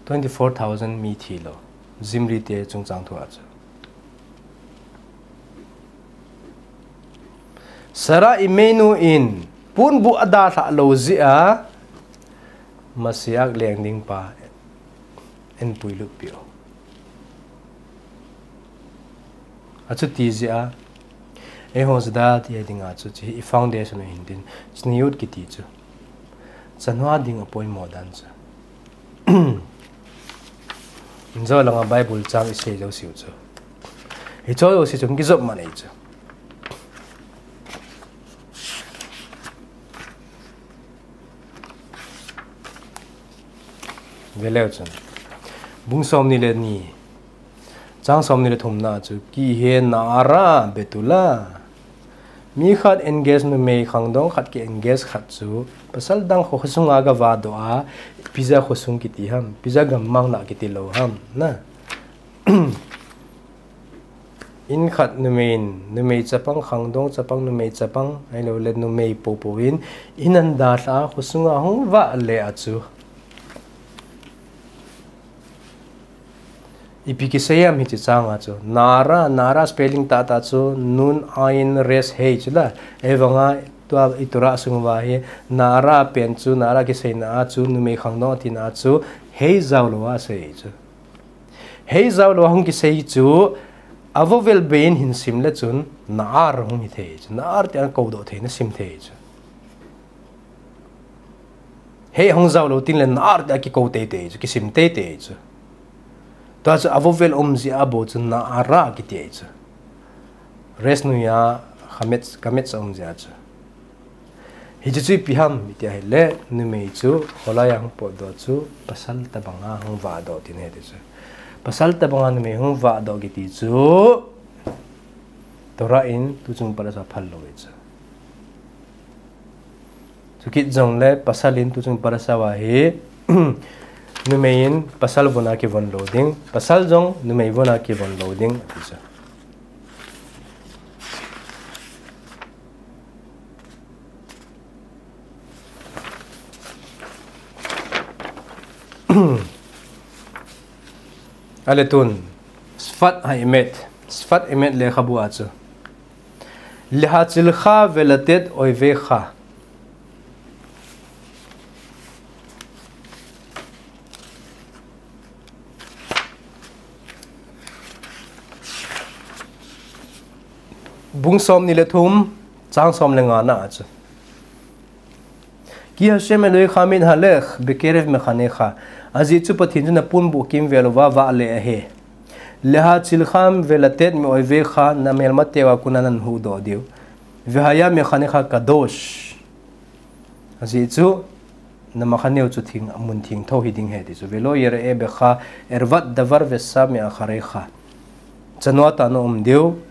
twenty-four thousand mi thi lou. Zimri te chungchang thu a chu. Sarah Imeinu in ponbuh adalhah lou jeh a, Messiah leng ding pa eipui lut peh u. Achuti jeh a, eiho Juda te dinga chu, hiche hi i foundation u hintin, tzniut kiti chu. Chanua ding apoimo dan chu. Injo langa Bible chang isei jouseu chu. Hicho jouse chu kijop man ahi chu. Veleu chun. Bung somni le ni. Chang somni le thumna chu. Kihe na'ara betula. Mi khat engage numei khangdong khat ki engage khat chu. Pasal dang kho khosunga gavadoh a. Ipi jeh a khosung kiti ham. Ipi jeh a gammang lah kiti lou ham. Na. In khat numei in, numei chapang, khangdong chapang, numei chapang, ahilouleh numei poupou in, in adalhah a, khosunga hung vah le a chu. Ipi kisei ham hiche changa chu. Na'ara, na'ara spelling tahtah chu, nun, ain, resh, hei chu la. Ahivanga, tua i Torah sunguva hi, na'ara pen chu, na'ara kiseina a chu, numei khangdong tina a chu, hei jaolou a sei chu. Hei jaolou a hung kisei chu, a vowel bei in hin sim le chun, na'ar hung hithei chu. Na'ar tia koudoh theina sim thei chu. Hei hung jaolou tin le na'ar tia kikou teitei chu, kisim teitei chu. Tua chu a vowel um jeh a bou chu na'ara kiti ahi chu. Resh noiya, chametz, chametz a um jeh a chu. Hiche chu ipi ham, iti ahile, numei chu, kholai a hung potdoh chu, pasal tobanga hung vahdoh tina ahi chu. Pasal tobanga numei hung vahdoh kiti chu, Torah in tuchung parasha phal lou ahi chu. Chukit jongle, pasal in tuchung parasha uva hi, numei in pasal vona kivon lou ding, pasal jong numei vona kivon lou ding, ati chu. Ale tun, Sfat Haemet, Sfat Emet lekhabu a chu. Lehatzilcha velatet oivecha. Bung somni le thum, chang som le ngana a chu. Ki Hashem Elohecha mithalech bekerev mechanecha. Ajeh chu Pathen chu naponbuh kimvel uva vahle ahi. Lehatzilcha velatet meoivecha, namelmateu a kona nahuhdoh diu. Vehaya mechanecha kadosh. Ajeh chu, namachaneu chu theng, mun thengtho hiding ahi ti chu. Velo yireh becha ervat davar vesha meacharecha. Chanua tah a naum diu.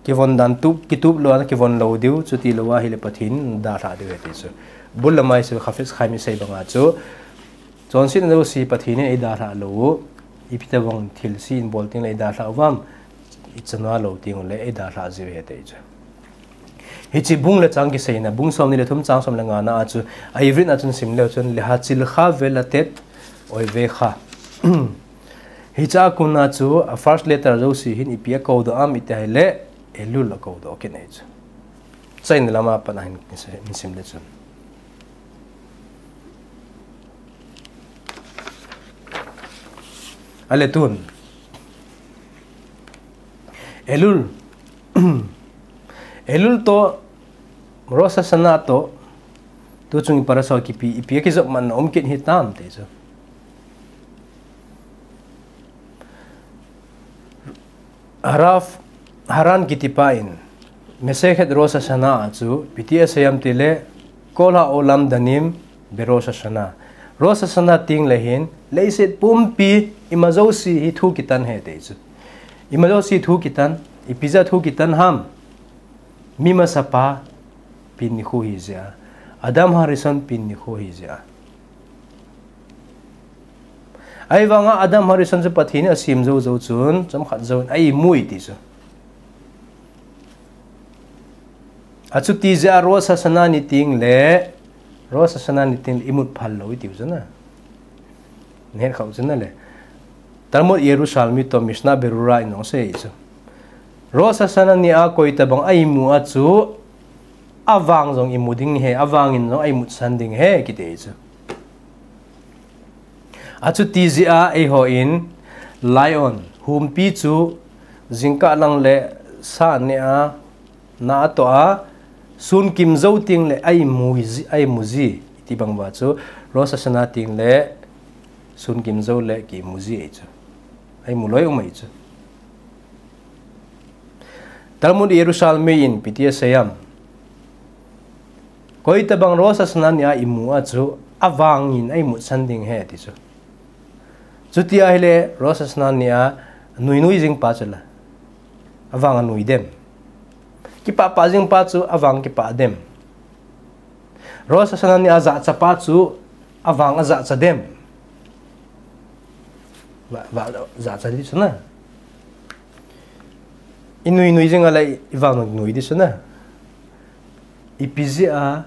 Kivon dan tup, kitup lou a nakivon lou diu, chuti lou ahile Pathen in nadalhah diu ahi ti chu. Bul le maisel Chafetz Chaim isei banga chu. Chonsetna jouse Pathen in eidalhah lou u. Ipi tabang thilse in bol tengle idalhah uvam, ichan a lou tengle idalhah jiu ahi ti chu. Hiche bung le chang kiseina, bung som ni le thum chang som le nga na a chu, a Ivrit na chun sim leu chun, Lehachilcha ve'lethet ovecha. Hiche a kon a chu, a first letter jouse hin ipi akou doh am iti ahile, Elul akou doh kit ahi chu. Chai ni lama pat a hin sim le chun. Ale tun. Elul. Elul toh, Rosh Hashanah toh, tuchung i parasha kipi, ipi akijop man na um kit hitam ti chu. Harav, Haran kitipa in, Masechet Rosh Hashanah a chu, ipi ti asei am tile, Kol ha'olam danim beRosh Hashanah. Rosh Hashanah tengle hin, leiset pumpi ima jouse hi thu kitan ahi ti chu. Ima jouse thu kitan, ipi jeh a thu kitan ham. Mi masapa pen nikho hi jeh a. Adam Harishon pen nikho hi jeh a. Ahivanga Adam Harishon chu Pathen in asem jou jou chun, chomkhat jouvin a imu e ti chu. Achuti jeh a Rosh Hashanah ni tengle, Rosh Hashanah ni tengle imut phal lou itiu chu na. Nahet khah u chu nale. Talmud Yerushalmi toh Mishnah Berurah in jong asei chu. Rosh Hashanah ni a koi tabang a imu a chu, avang jong imu ding ahi, avang in jong a imutsan ding ahi, kiti chu. Achuti jeh a eihon, lion, humpi chu, jingkah lang le sa neh a, na atoh a, sun kim jou tengle a imu ji, a imu ji, iti bang uva chu, Rosh Hashanah tengle, sun kim jou le kimu ji ahi chu. A imu loi um ahi chu. Talmud Yerushalmi in ipi ti asei am. Koi tabang Rosh Hashanah ni a imu a chu avang in a imutsan ding ahi ti chu. Chuti ahile Rosh Hashanah ni a nui nui jing pa chu la. Avang anui dem. Kipah pah jing pa chu avang kipah dem. Rosh Hashanah ni a jachat pa chu avang ajachat dem. Va, va, jachat di chu na. I nui nui jing a le i vang nui di chu na. Ipi jeh a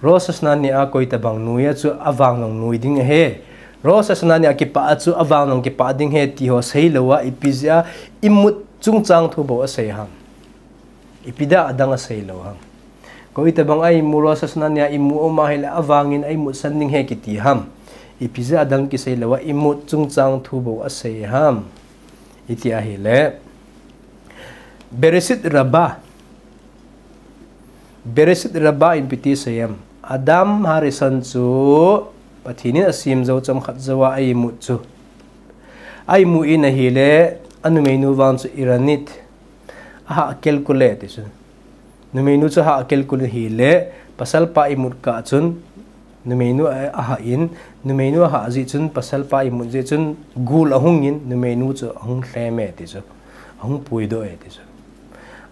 Rosh Hashanah ni a koi tabang nui a chu avang jong nui ding ahi. Rosh Hashanah ni a kipah a chu avang jong kipah ding ahi ti ho sei lou a ipi jeh a imut chungchang thu bou asei ham. Ipi dia adang asei lou ham. Koi tabang a imu Rosh Hashanah ni a imu um ahile avang in a imutsan ding ahi kiti ham. Ipi jeh a adang kisei lou a imut chungchang thu bou asei ham. Iti ahile. Bereshit Rabbah. Bereshit Rabbah in ipi ti asei am. Adam Harishon chu Pathen in asem jou chomkhat jou a a imut chu. A imu in ahile, a numeinu vang chu Iranit. Aha calculate ti chu. Numeinu chu aha calculate ahile, pasal pa imut kah chun, numeinu a, aha in, numeinu aha jeh chun, pasal pa imut jeh chun, gul ahung in, numeinu chu ahung lhem e ti chu. Ahung puidoh e ti chu.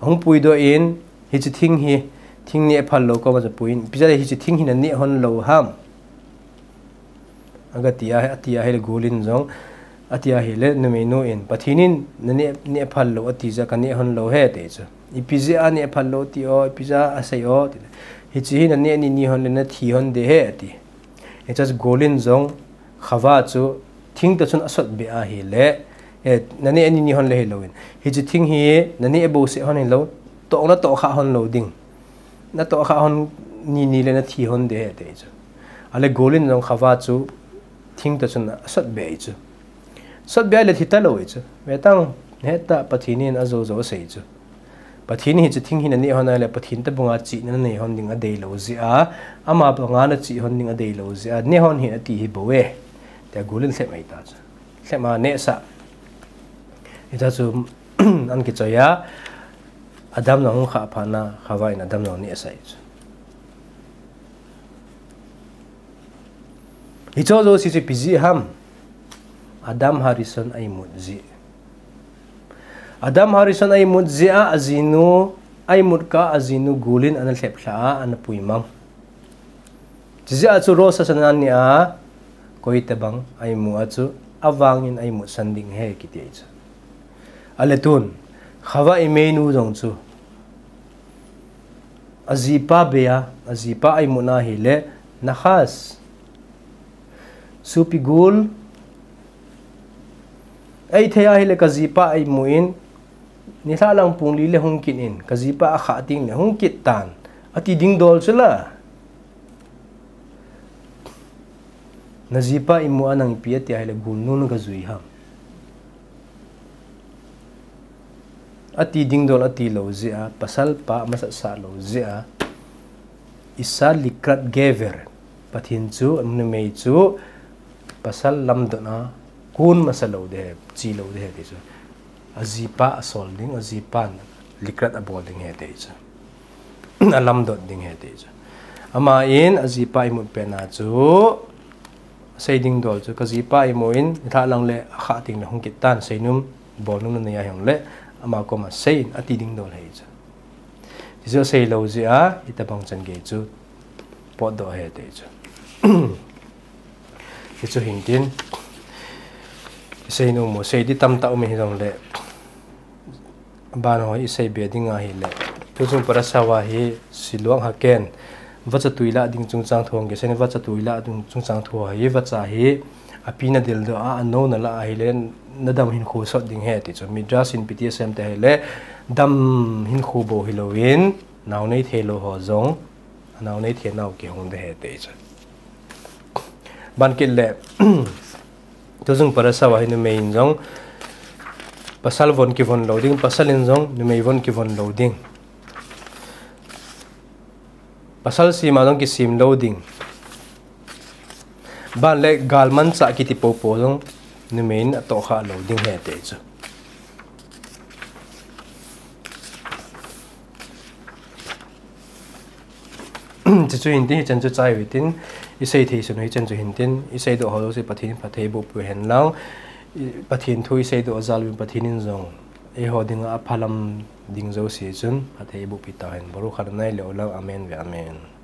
Ahung puidoh in, hiche thing hi, thing neh phal lou koma chu pui in, ipi jeh a hiche thing hi naneh hon lou ham. Aga ti a, ati ahile gul in jong, ati ahile numeinu in, Pathen in naneh, neh phal lou ati jeh a kaneh hon lou ahi ti chu. Ipi jeh a neh phal lou ti o, ipi jeh a asei o, ti. Hiche hi naneh ni ni hon le nathi hon ding ahi, ati. Hiche chu gul in jong, Chava chu thing toh chun asot be ahile, eh, naneh ni ni hon le hilou in. Hiche thing hi naneh bouseh hon hilou, toh natoh kha hon lou ding. Natoh kha hon ni ni le nathi hon ding ahi ti chu. Ale gul in jong Chava chu thing toh chun asot be ahi chu. Sot be ahile thi talou ahi chu. Vetang, heta Pathen in ajou jou asei chu. Pathen in hiche thing hi naneh hon ahile, Pathen tabang a chihna nanei hon ding adei lou jeh a, ama bang a nachih hon ding adei lou jeh a, neh hon hih in ati hi bou e. Tia gul in lhem ahi ta chu. Lhem a nehsah. Hita chu, an kichoi a, Adam jong hung khah phat na, Chava in Adam jong nehsah ahi chu. Hiche jouse chu ipi jeh ham. Adam Harishon a imut jeh. Adam Harishon a imut jeh a, ajinu, a imut kah a ajinu gul in ana lhep lha a, ana pui mang. Chujeh a chu Rosh Hashanah ni a, Hoitobang a imu a chu, avangin a imutsan ding ahi kiti ahi chu. Ahile tun, Chava imeinu jong chu, ajipa bei a, ajipa a imutna ahile, Nachash, supi gul, eithei ahile kajipa a imu in, nilhah lang pung li le hung kit in, kajipa akhah teng le hung kit tan, ati ding dol chu la. Najipa imu a nang ipi ati ahile gulnu nagajui ham, ati ding dol ati lou jeh a, pasal pa amasatsah lou jeh a, אשה לקראת גבר, Pathen chu, numei chu, pasal lamdot a, kun masa lou ding ahi, che lou ding ahi ti chu. Ajipa asol ding, ajipan לקראת abol ding ahi ti chu. Alamdot ding ahi ti chu. Aman ajipa imut pet na chu, sei ding dol chu, kajipa imu in, nilhah lang le akhah teng le hung kit tan, seinom, bolnom nanei a hung le, ama koma sei in, ati ding dol ahi chu. Tichu asei lou jeh a, itobang chan gei chu, potdoh ahi ti chu. Hichu hintin, isei nom u, sei di tamtah um hijongle, aban ho isei be ding ahile, tuchung parasha uva hi Siluang Haken, vacha tui lah ding chungchang thu hung kisei in, vacha tui lah ding chungchang thu hi, vacha hi, api nadeldoh a, anou nalah ahile, nadam hinkho sot ding ahi ti chu. Midrash in ipi ti asei em ti ahile, dam hinkho bou hilouvin, nao nei theilou ho jong, anao nei thei nau kihong ding ahi ti chu. Aban kit le, tuchung parasha uva hi numei in jong, pasal von kivon lou ding, pasal in jong, numei von kivon lou ding. Pasal sem a jong kisem lou ding. Aban le galmanchah kiti popo jong, numei in atohkhah lou ding ahi ti chu. Chuchu hintin, hichan chu chai uhitin, isei thei sun u hichan chu hintin, iseidoh ho jouse Pathen in phatthei boh peh u hen lang, i-, Pathen thu iseidoh jal uvin Pathen in jong, eiho dinga aphalam ding jouse chun, phatthei boh peh tau hen. Baruch Adonai le'olam, amen ve'amen.